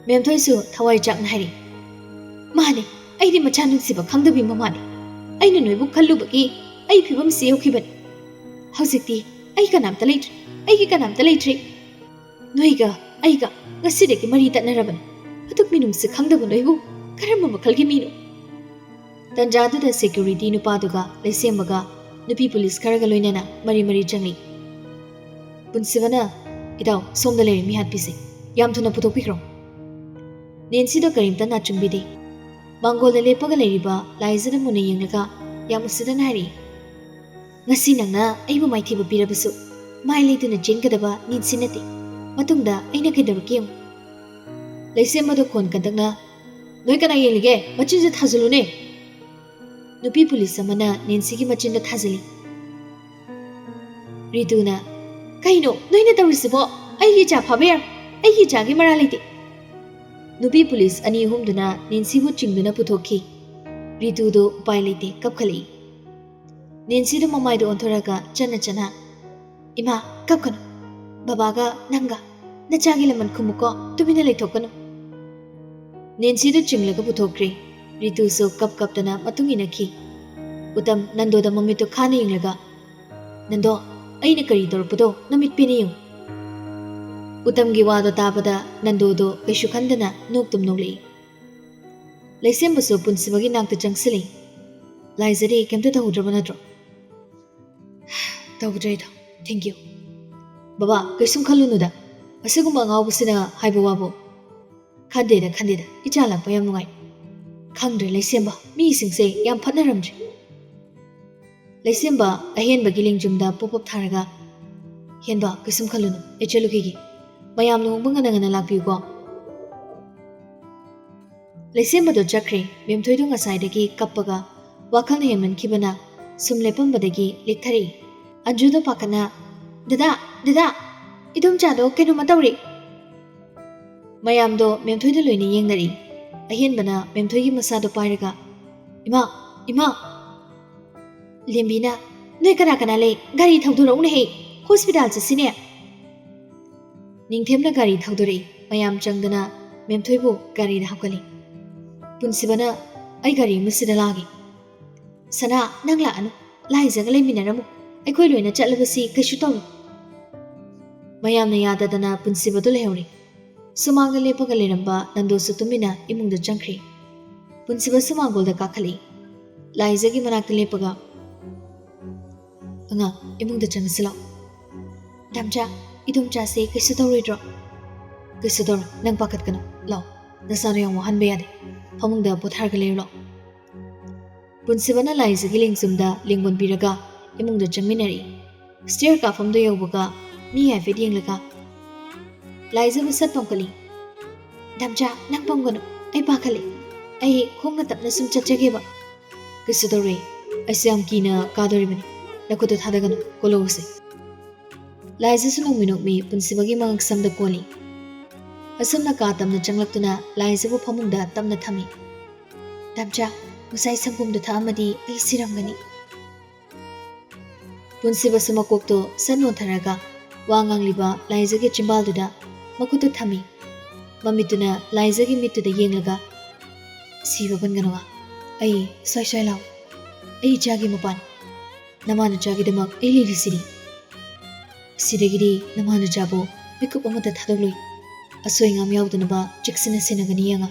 ꯃꯦꯝꯊꯣꯏꯁꯨ ꯊꯋꯥꯏ ꯆꯥꯛꯅ ꯍꯥꯏꯔꯤ, "ꯃꯥꯅꯦ, ꯑꯩꯗꯤ ꯃꯆꯥ ꯅꯨꯡꯁꯤꯕ ꯈꯪꯗꯕꯤ ꯃꯃꯥꯅꯦ꯫ ꯑꯩꯅ ꯅꯣꯏꯕꯨ ꯈꯜꯂꯨꯕꯒꯤ ꯑꯩ ꯐꯤꯕꯝꯁꯤ ꯌꯧꯈꯤꯕꯅꯤ꯫ ꯍꯧꯖꯤꯛꯇꯤ ꯑꯩ ꯀꯅꯥꯝꯇ ꯂꯩꯇ꯭ꯔꯦ, ꯑꯩꯒꯤ ꯀꯅꯥꯝꯇ ꯂꯩꯇ꯭ꯔꯦ꯫ ꯅꯣꯏꯒ ꯑꯩꯒ ꯉꯁꯤꯗꯒꯤ ꯃꯔꯤ ꯇꯠꯅꯔꯕꯅꯤ꯫ ꯑꯗꯨꯛ ꯃꯤꯅꯨꯡꯁꯤ ꯈꯪꯗꯕ ꯅꯣꯏꯕꯨ ꯀꯔꯝꯕ ꯃꯈꯜꯒꯤ ꯃꯤꯅꯣ?" ꯇꯟꯖꯥꯗꯨꯗ ꯁꯦꯀ꯭ꯌꯨꯔꯤꯇꯤ ꯅꯨꯄꯥꯗꯨꯒ ꯂꯩꯁꯦꯝꯕꯒ ꯅꯨꯄꯤ ꯄꯨꯂꯤꯁ ꯈꯔꯒ ꯂꯣꯏꯅꯅ ꯃꯔꯤ ꯃꯔꯤ ꯆꯪꯂꯛꯏ꯫ ꯄꯨꯟꯁꯤꯕꯅ, "ꯏꯇꯥꯎ, ꯁꯣꯝꯗ ꯂꯩꯔꯦ ꯃꯤꯍꯥꯠꯄꯤꯁꯦ꯫ ꯌꯥꯝ ꯊꯨꯅ ꯄꯨꯊꯣꯛꯄꯤꯈ꯭ꯔꯣ꯫" ꯅꯦꯟꯁꯤꯗꯣ ꯀꯔꯤꯝꯇ ꯅꯥꯆꯨꯡꯕꯤꯗꯦ꯫ ꯃꯥꯡꯒꯣꯜꯗ ꯂꯦꯞꯄꯒ ꯂꯩꯔꯤꯕ ꯂꯥꯏꯖꯗ ꯃꯨꯟꯅ ꯌꯦꯡꯂꯒ ꯌꯥꯝ ꯎꯁꯤꯗꯅ ꯍꯥꯏꯔꯛꯏ, "ꯉꯁꯤ ꯅꯪꯅ ꯑꯩꯕꯨ ꯃꯥꯏꯊꯤꯕ ꯄꯤꯔꯕꯁꯨ ꯃꯥꯏ ꯂꯩꯗꯨꯅ ꯆꯦꯟꯒꯗꯕ ꯅꯦꯟꯁꯤ ꯅꯠꯇꯦ꯫ ꯃꯇꯨꯡꯗ ꯑꯩꯅ ꯀꯩꯗꯧꯔꯛꯀꯦ ꯌꯦꯡꯉꯨ꯫" ꯂꯩꯁꯦꯝꯕꯗꯣ ꯈꯣꯟ ꯀꯟꯇꯛꯅ, "ꯅꯣꯏ ꯀꯅꯥ ꯌꯦꯡꯂꯤꯒꯦ? ꯃꯆꯤꯟꯁꯦ ꯊꯥꯖꯤꯜꯂꯨꯅꯦ!" ꯅꯨꯄꯤ ꯄꯨꯂꯤꯁ ꯑꯃꯅ ꯅꯦꯟꯁꯤꯒꯤ ꯃꯆꯤꯟꯗ ꯊꯥꯖꯤꯜꯂꯤ꯫ ꯔꯤꯇꯨꯅ, "ꯀꯩꯅꯣ ꯅꯣꯏꯅ ꯇꯧꯔꯤꯁꯤꯕꯣ? ꯑꯩꯒꯤ ꯏꯆꯥ ꯐꯥꯕ ꯌꯥꯔꯣꯏ꯫ ꯑꯩꯒꯤ ꯏꯆꯥꯒꯤ ꯃꯔꯥꯜ ꯂꯩꯇꯦ꯫" ꯅꯨꯄꯤ ꯄꯨꯂꯤꯁ ꯑꯅꯤ ꯑꯍꯨꯝꯗꯨꯅ ꯅꯦꯟꯁꯤꯕꯨ ꯆꯤꯡꯗꯨꯅ ꯄꯨꯊꯣꯛꯈꯤ꯫ ꯔꯤꯇꯨꯗꯨ ꯎꯄꯥꯏ ꯂꯩꯇꯦ, ꯀꯞꯈꯠꯂꯛꯏ꯫ ꯅꯦꯟꯁꯤꯗꯨ ꯃꯃꯥꯏꯗ ꯑꯣꯟꯊꯣꯔꯒ ꯆꯟꯅ ꯆꯟꯅ, "ꯏꯃꯥ, ꯀꯞꯀꯅꯨ꯫ ꯕꯕꯥꯒ ꯅꯪꯒ ꯅꯆꯥꯒꯤ ꯂꯃꯟ ꯈꯨꯝꯃꯨꯀꯣ, ꯇꯨꯃꯤꯟꯅ ꯂꯩꯊꯣꯛꯀꯅꯨ꯫" ꯅꯦꯟꯁꯤꯗꯨ ꯆꯤꯡꯂꯒ ꯄꯨꯊꯣꯛꯈ꯭ꯔꯦ꯫ ꯔꯤꯇꯨꯁꯨ ꯀꯞ ꯀꯞꯇꯅ ꯃꯇꯨꯡ ꯏꯟꯅꯈꯤ꯫ ꯎꯇꯝ ꯅꯟꯗꯣꯗ ꯃꯃꯤꯠꯇꯨ ꯈꯥꯅ ꯌꯦꯡꯂꯒ, "ꯅꯟꯗꯣ, ꯑꯩꯅ ꯀꯔꯤ ꯇꯧꯔꯛꯄꯗꯣ ꯅꯃꯤꯠ ꯄꯦꯟꯅ ꯌꯦꯡꯉꯨ꯫" ꯎꯇꯝꯒꯤ ꯋꯥꯗꯣ ꯇꯥꯕꯗ ꯅꯟꯗꯣꯗꯣ ꯀꯩꯁꯨ ꯈꯟꯗꯅ ꯅꯣꯛꯇꯨꯝ ꯅꯣꯛꯂꯛꯏ꯫ ꯂꯩꯁꯦꯝꯕꯁꯨ ꯄꯨꯟꯁꯤꯕꯒꯤ ꯅꯥꯛꯇ ꯆꯪꯁꯤꯜꯂꯤ꯫ "ꯂꯥꯏꯖꯗꯤ ꯀꯩꯝꯇ ꯇꯧꯍꯧꯗ꯭ꯔꯕ ꯅꯠꯇ꯭ꯔꯣ?" "ꯇꯧꯗ꯭ꯔꯦꯗ, thank you꯫ ꯕꯕꯥ, ꯀꯩꯁꯨꯝ ꯈꯜꯂꯨꯅꯨꯗ꯫ ꯑꯁꯤꯒꯨꯝꯕ ꯑꯉꯥꯎꯕꯁꯤꯅ ꯍꯥꯏꯕ ꯋꯥꯕꯨ꯫" "ꯈꯟꯗꯦꯗ, ꯈꯟꯗꯦꯗ, ꯏꯆꯥ ꯂꯥꯛꯄ ꯌꯥꯝ ꯅꯨꯡꯉꯥꯏ꯫" "ꯈꯪꯗ꯭ꯔꯦ ꯂꯩꯁꯦꯝꯕ, ꯃꯤꯁꯤꯡꯁꯦ ꯌꯥꯝ ꯐꯠꯅꯔꯝꯗ꯭ꯔꯦ꯫" ꯂꯩꯁꯦꯝꯕ ꯑꯍꯦꯟꯕꯒꯤ ꯂꯦꯡꯖꯨꯝꯗ ꯄꯣꯞ ꯄꯣꯞ ꯊꯥꯔꯒ, "ꯍꯦꯟꯕ, ꯀꯩꯁꯨꯝ ꯈꯜꯂꯨꯅꯨ, ꯑꯩ ꯆꯠꯂꯨꯈꯤꯒꯦ꯫ ꯃꯌꯥꯝ ꯂꯨꯍꯣꯡꯕ ꯉꯟꯅ ꯉꯟꯅ ꯂꯥꯛꯄꯤꯌꯨꯀꯣ꯫" ꯂꯩꯁꯦꯝꯕꯗꯣ ꯆꯠꯈ꯭ꯔꯦ꯫ ꯃꯦꯝꯊꯣꯏꯗꯣ ꯉꯁꯥꯏꯗꯒꯤ ꯀꯞꯄꯒ ꯋꯥꯈꯜꯅ ꯍꯦꯟꯃꯟꯈꯤꯕꯅ ꯁꯨꯝ ꯂꯦꯞꯄꯝꯕꯗꯒꯤ ꯂꯦꯛꯊꯔꯛꯏ꯫ ꯑꯟꯖꯨꯗꯣ ꯄꯥꯈꯠꯅ, "ꯗꯗꯥ, ꯗꯗꯥ, ꯏꯗꯣꯝꯆꯥꯗꯣ ꯀꯩꯅꯣꯝꯃ ꯇꯧꯔꯦ꯫" ꯃꯌꯥꯝꯗꯣ ꯃꯦꯝꯊꯣꯏꯗ ꯂꯣꯏꯅ ꯌꯦꯡꯅꯔꯛꯏ꯫ ꯑꯍꯦꯟꯕꯅ ꯃꯦꯝꯊꯣꯏꯒꯤ ꯃꯁꯥꯗꯣ ꯄꯥꯏꯔꯒ, "ꯏꯃꯥ, ꯏꯃꯥ!" ꯂꯦꯝꯕꯤꯅ, "ꯅꯣꯏ ꯀꯅꯥ ꯀꯅꯥ ꯂꯩ? ꯒꯥꯔꯤ ꯊꯧꯗꯣꯔꯛꯎꯅꯦꯍꯦ, ꯍꯣꯁꯄꯤꯇꯥꯜ ꯆꯠꯁꯤꯅꯦ꯫" ꯅꯤꯡꯊꯦꯝꯅ ꯒꯥꯔꯤ ꯊꯧꯗꯣꯔꯛꯏ꯫ ꯃꯌꯥꯝ ꯆꯪꯗꯅ ꯃꯦꯝꯊꯣꯏꯕꯨ ꯒꯥꯔꯤꯗ ꯍꯥꯞꯀꯠꯂꯤ꯫ ꯄꯨꯟꯁꯤꯕꯅ, "ꯑꯩ ꯒꯥꯔꯤ ꯑꯃ ꯁꯤꯗ ꯂꯥꯛꯑꯒꯦ꯫" "ꯁꯅꯥ, ꯅꯪ ꯂꯥꯛꯑꯅꯨ꯫ ꯂꯥꯏꯖꯒ ꯂꯩꯃꯤꯟꯅꯔꯝꯃꯨ꯫ ꯑꯩꯈꯣꯏ ꯂꯣꯏꯅ ꯆꯠꯂꯕꯁꯤ ꯀꯩꯁꯨ ꯇꯧꯔꯣꯏ꯫" ꯃꯌꯥꯝꯅ ꯌꯥꯗꯗꯅ ꯄꯨꯟꯁꯤꯕꯗꯨ ꯂꯩꯍꯧꯔꯦ꯫ ꯁꯨꯃꯥꯡꯗ ꯂꯦꯞꯄꯒ ꯂꯩꯔꯝꯕ ꯅꯟꯗꯣꯁꯨ ꯇꯨꯃꯤꯟꯅ ꯏꯃꯨꯡꯗ ꯆꯪꯈ꯭ꯔꯦ꯫ ꯄꯨꯟꯁꯤꯕ ꯁꯨꯃꯥꯡꯒꯣꯜꯗ ꯀꯥꯈꯠꯂꯛꯏ꯫ ꯂꯥꯏꯖꯒꯤ ꯃꯅꯥꯛꯇ ꯂꯦꯞꯄꯒ, "ꯑꯉꯥꯡ, ꯏꯃꯨꯡꯗ ꯆꯪꯉꯁꯤ ꯂꯥꯛꯑꯣ꯫" "ꯗꯥꯝꯆꯥ, ꯏꯗꯣꯝꯆꯥꯁꯦ ꯀꯩꯁꯨ ꯇꯧꯔꯣꯏꯗ꯭ꯔꯣ?" "ꯀꯩꯁꯨ ꯇꯧꯔꯣꯏ, ꯅꯪ ꯄꯥꯈꯠꯀꯅꯨ꯫ ꯂꯥꯛꯑꯣ, ꯅꯁꯥꯅ ꯌꯥꯝ ꯋꯥꯍꯟꯕ ꯌꯥꯗꯦ꯫ ꯐꯃꯨꯡꯗ ꯄꯣꯊꯥꯔꯒ ꯂꯩꯔꯨ ꯂꯥꯛꯑꯣ꯫" ꯄꯨꯟꯁꯤꯕꯅ ꯂꯥꯏꯖꯒꯤ ꯂꯦꯡꯖꯨꯝꯗ ꯂꯦꯡꯒꯣꯟ ꯄꯤꯔꯒ ꯏꯃꯨꯡꯗ ꯆꯪꯃꯤꯟꯅꯔꯛꯏ꯫ ꯁ꯭ꯇꯦꯌꯔ ꯀꯥꯐꯝꯗꯨ ꯌꯧꯕꯒ ꯃꯤ ꯍꯥꯏꯐꯦꯠ ꯌꯦꯡꯂꯒ ꯂꯥꯏꯖꯕꯨ ꯁꯠ ꯄꯝꯈꯠꯂꯤ꯫ "ꯗꯥꯝꯆꯥ, ꯅꯪ ꯄꯝꯒꯅꯨ, ꯑꯩ ꯄꯥꯈꯠꯂꯤ꯫ ꯑꯩ ꯈꯣꯡꯅ ꯇꯞꯅ ꯁꯨꯝ ꯆꯠꯆꯒꯦꯕ꯫" "ꯀꯩꯁꯨ ꯇꯧꯔꯣꯏ, ꯑꯩꯁꯨ ꯌꯥꯝ ꯀꯤꯅ ꯀꯥꯗꯣꯔꯤꯕꯅꯤ꯫ ꯅꯈꯨꯠꯇꯨ ꯊꯥꯗꯒꯅꯨ, ꯀꯣꯜꯍꯧꯁꯦ꯫" ꯂꯥꯏꯖꯁꯨ ꯅꯣꯡꯃꯤ ꯅꯣꯡꯃꯤ ꯄꯨꯟꯁꯤꯕꯒꯤ ꯃꯉꯛꯁꯝꯗ ꯀꯣꯜꯂꯤ꯫ ꯑꯁꯨꯝꯅ ꯀꯥ ꯇꯝꯅ ꯆꯪꯂꯛꯇꯨꯅ ꯂꯥꯏꯖꯕꯨ ꯐꯃꯨꯡꯗ ꯇꯞꯅ ꯊꯝꯃꯤ꯫ "ꯗꯥꯝꯆꯥ, ꯉꯁꯥꯏ ꯁꯪꯒꯣꯝꯗꯨ ꯊꯛꯑꯝꯃꯗꯤ ꯑꯩ ꯁꯤꯔꯝꯒꯅꯤ꯫" ꯄꯨꯟꯁꯤꯕꯁꯨ ꯃꯀꯣꯛꯇꯣ ꯁꯠ ꯅꯣꯟꯊꯔꯒ ꯋꯥ ꯉꯥꯡꯂꯤꯕ ꯂꯥꯏꯖꯒꯤ ꯆꯤꯝꯕꯥꯜꯗꯨꯗ ꯃꯈꯨꯠꯇꯨ ꯊꯝꯃꯤ꯫ ꯃꯃꯤꯠꯇꯨꯅ ꯂꯥꯏꯖꯒꯤ ꯃꯤꯠꯇꯨꯗ ꯌꯦꯡꯂꯒ, "ꯁꯤꯕ ꯄꯟꯒꯅꯨ, ꯑꯩ ꯁ꯭ꯋꯥꯏ ꯁ꯭ꯋꯥꯏ ꯂꯥꯎ꯫ ꯑꯩ ꯏꯆꯥꯒꯤ ꯃꯄꯥꯅꯤ꯫ ꯅꯃꯥ ꯅꯆꯥꯒꯤꯗꯃꯛ ꯑꯩ ꯂꯩꯔꯤꯁꯤꯗꯤ꯫ ꯁꯤꯗꯒꯤꯗꯤ ꯅꯃꯥ ꯅꯆꯥꯕꯨ ꯃꯤꯀꯨꯞ ꯑꯃꯠꯇ ꯊꯥꯗꯣꯛꯂꯣꯏ꯫ ꯑꯁꯣꯏ ꯑꯉꯥꯝ ꯌꯥꯎꯗꯅꯕ ꯆꯦꯛꯁꯤꯟꯅ ꯁꯦꯟꯅꯒꯅꯤ ꯌꯦꯡꯉ꯫"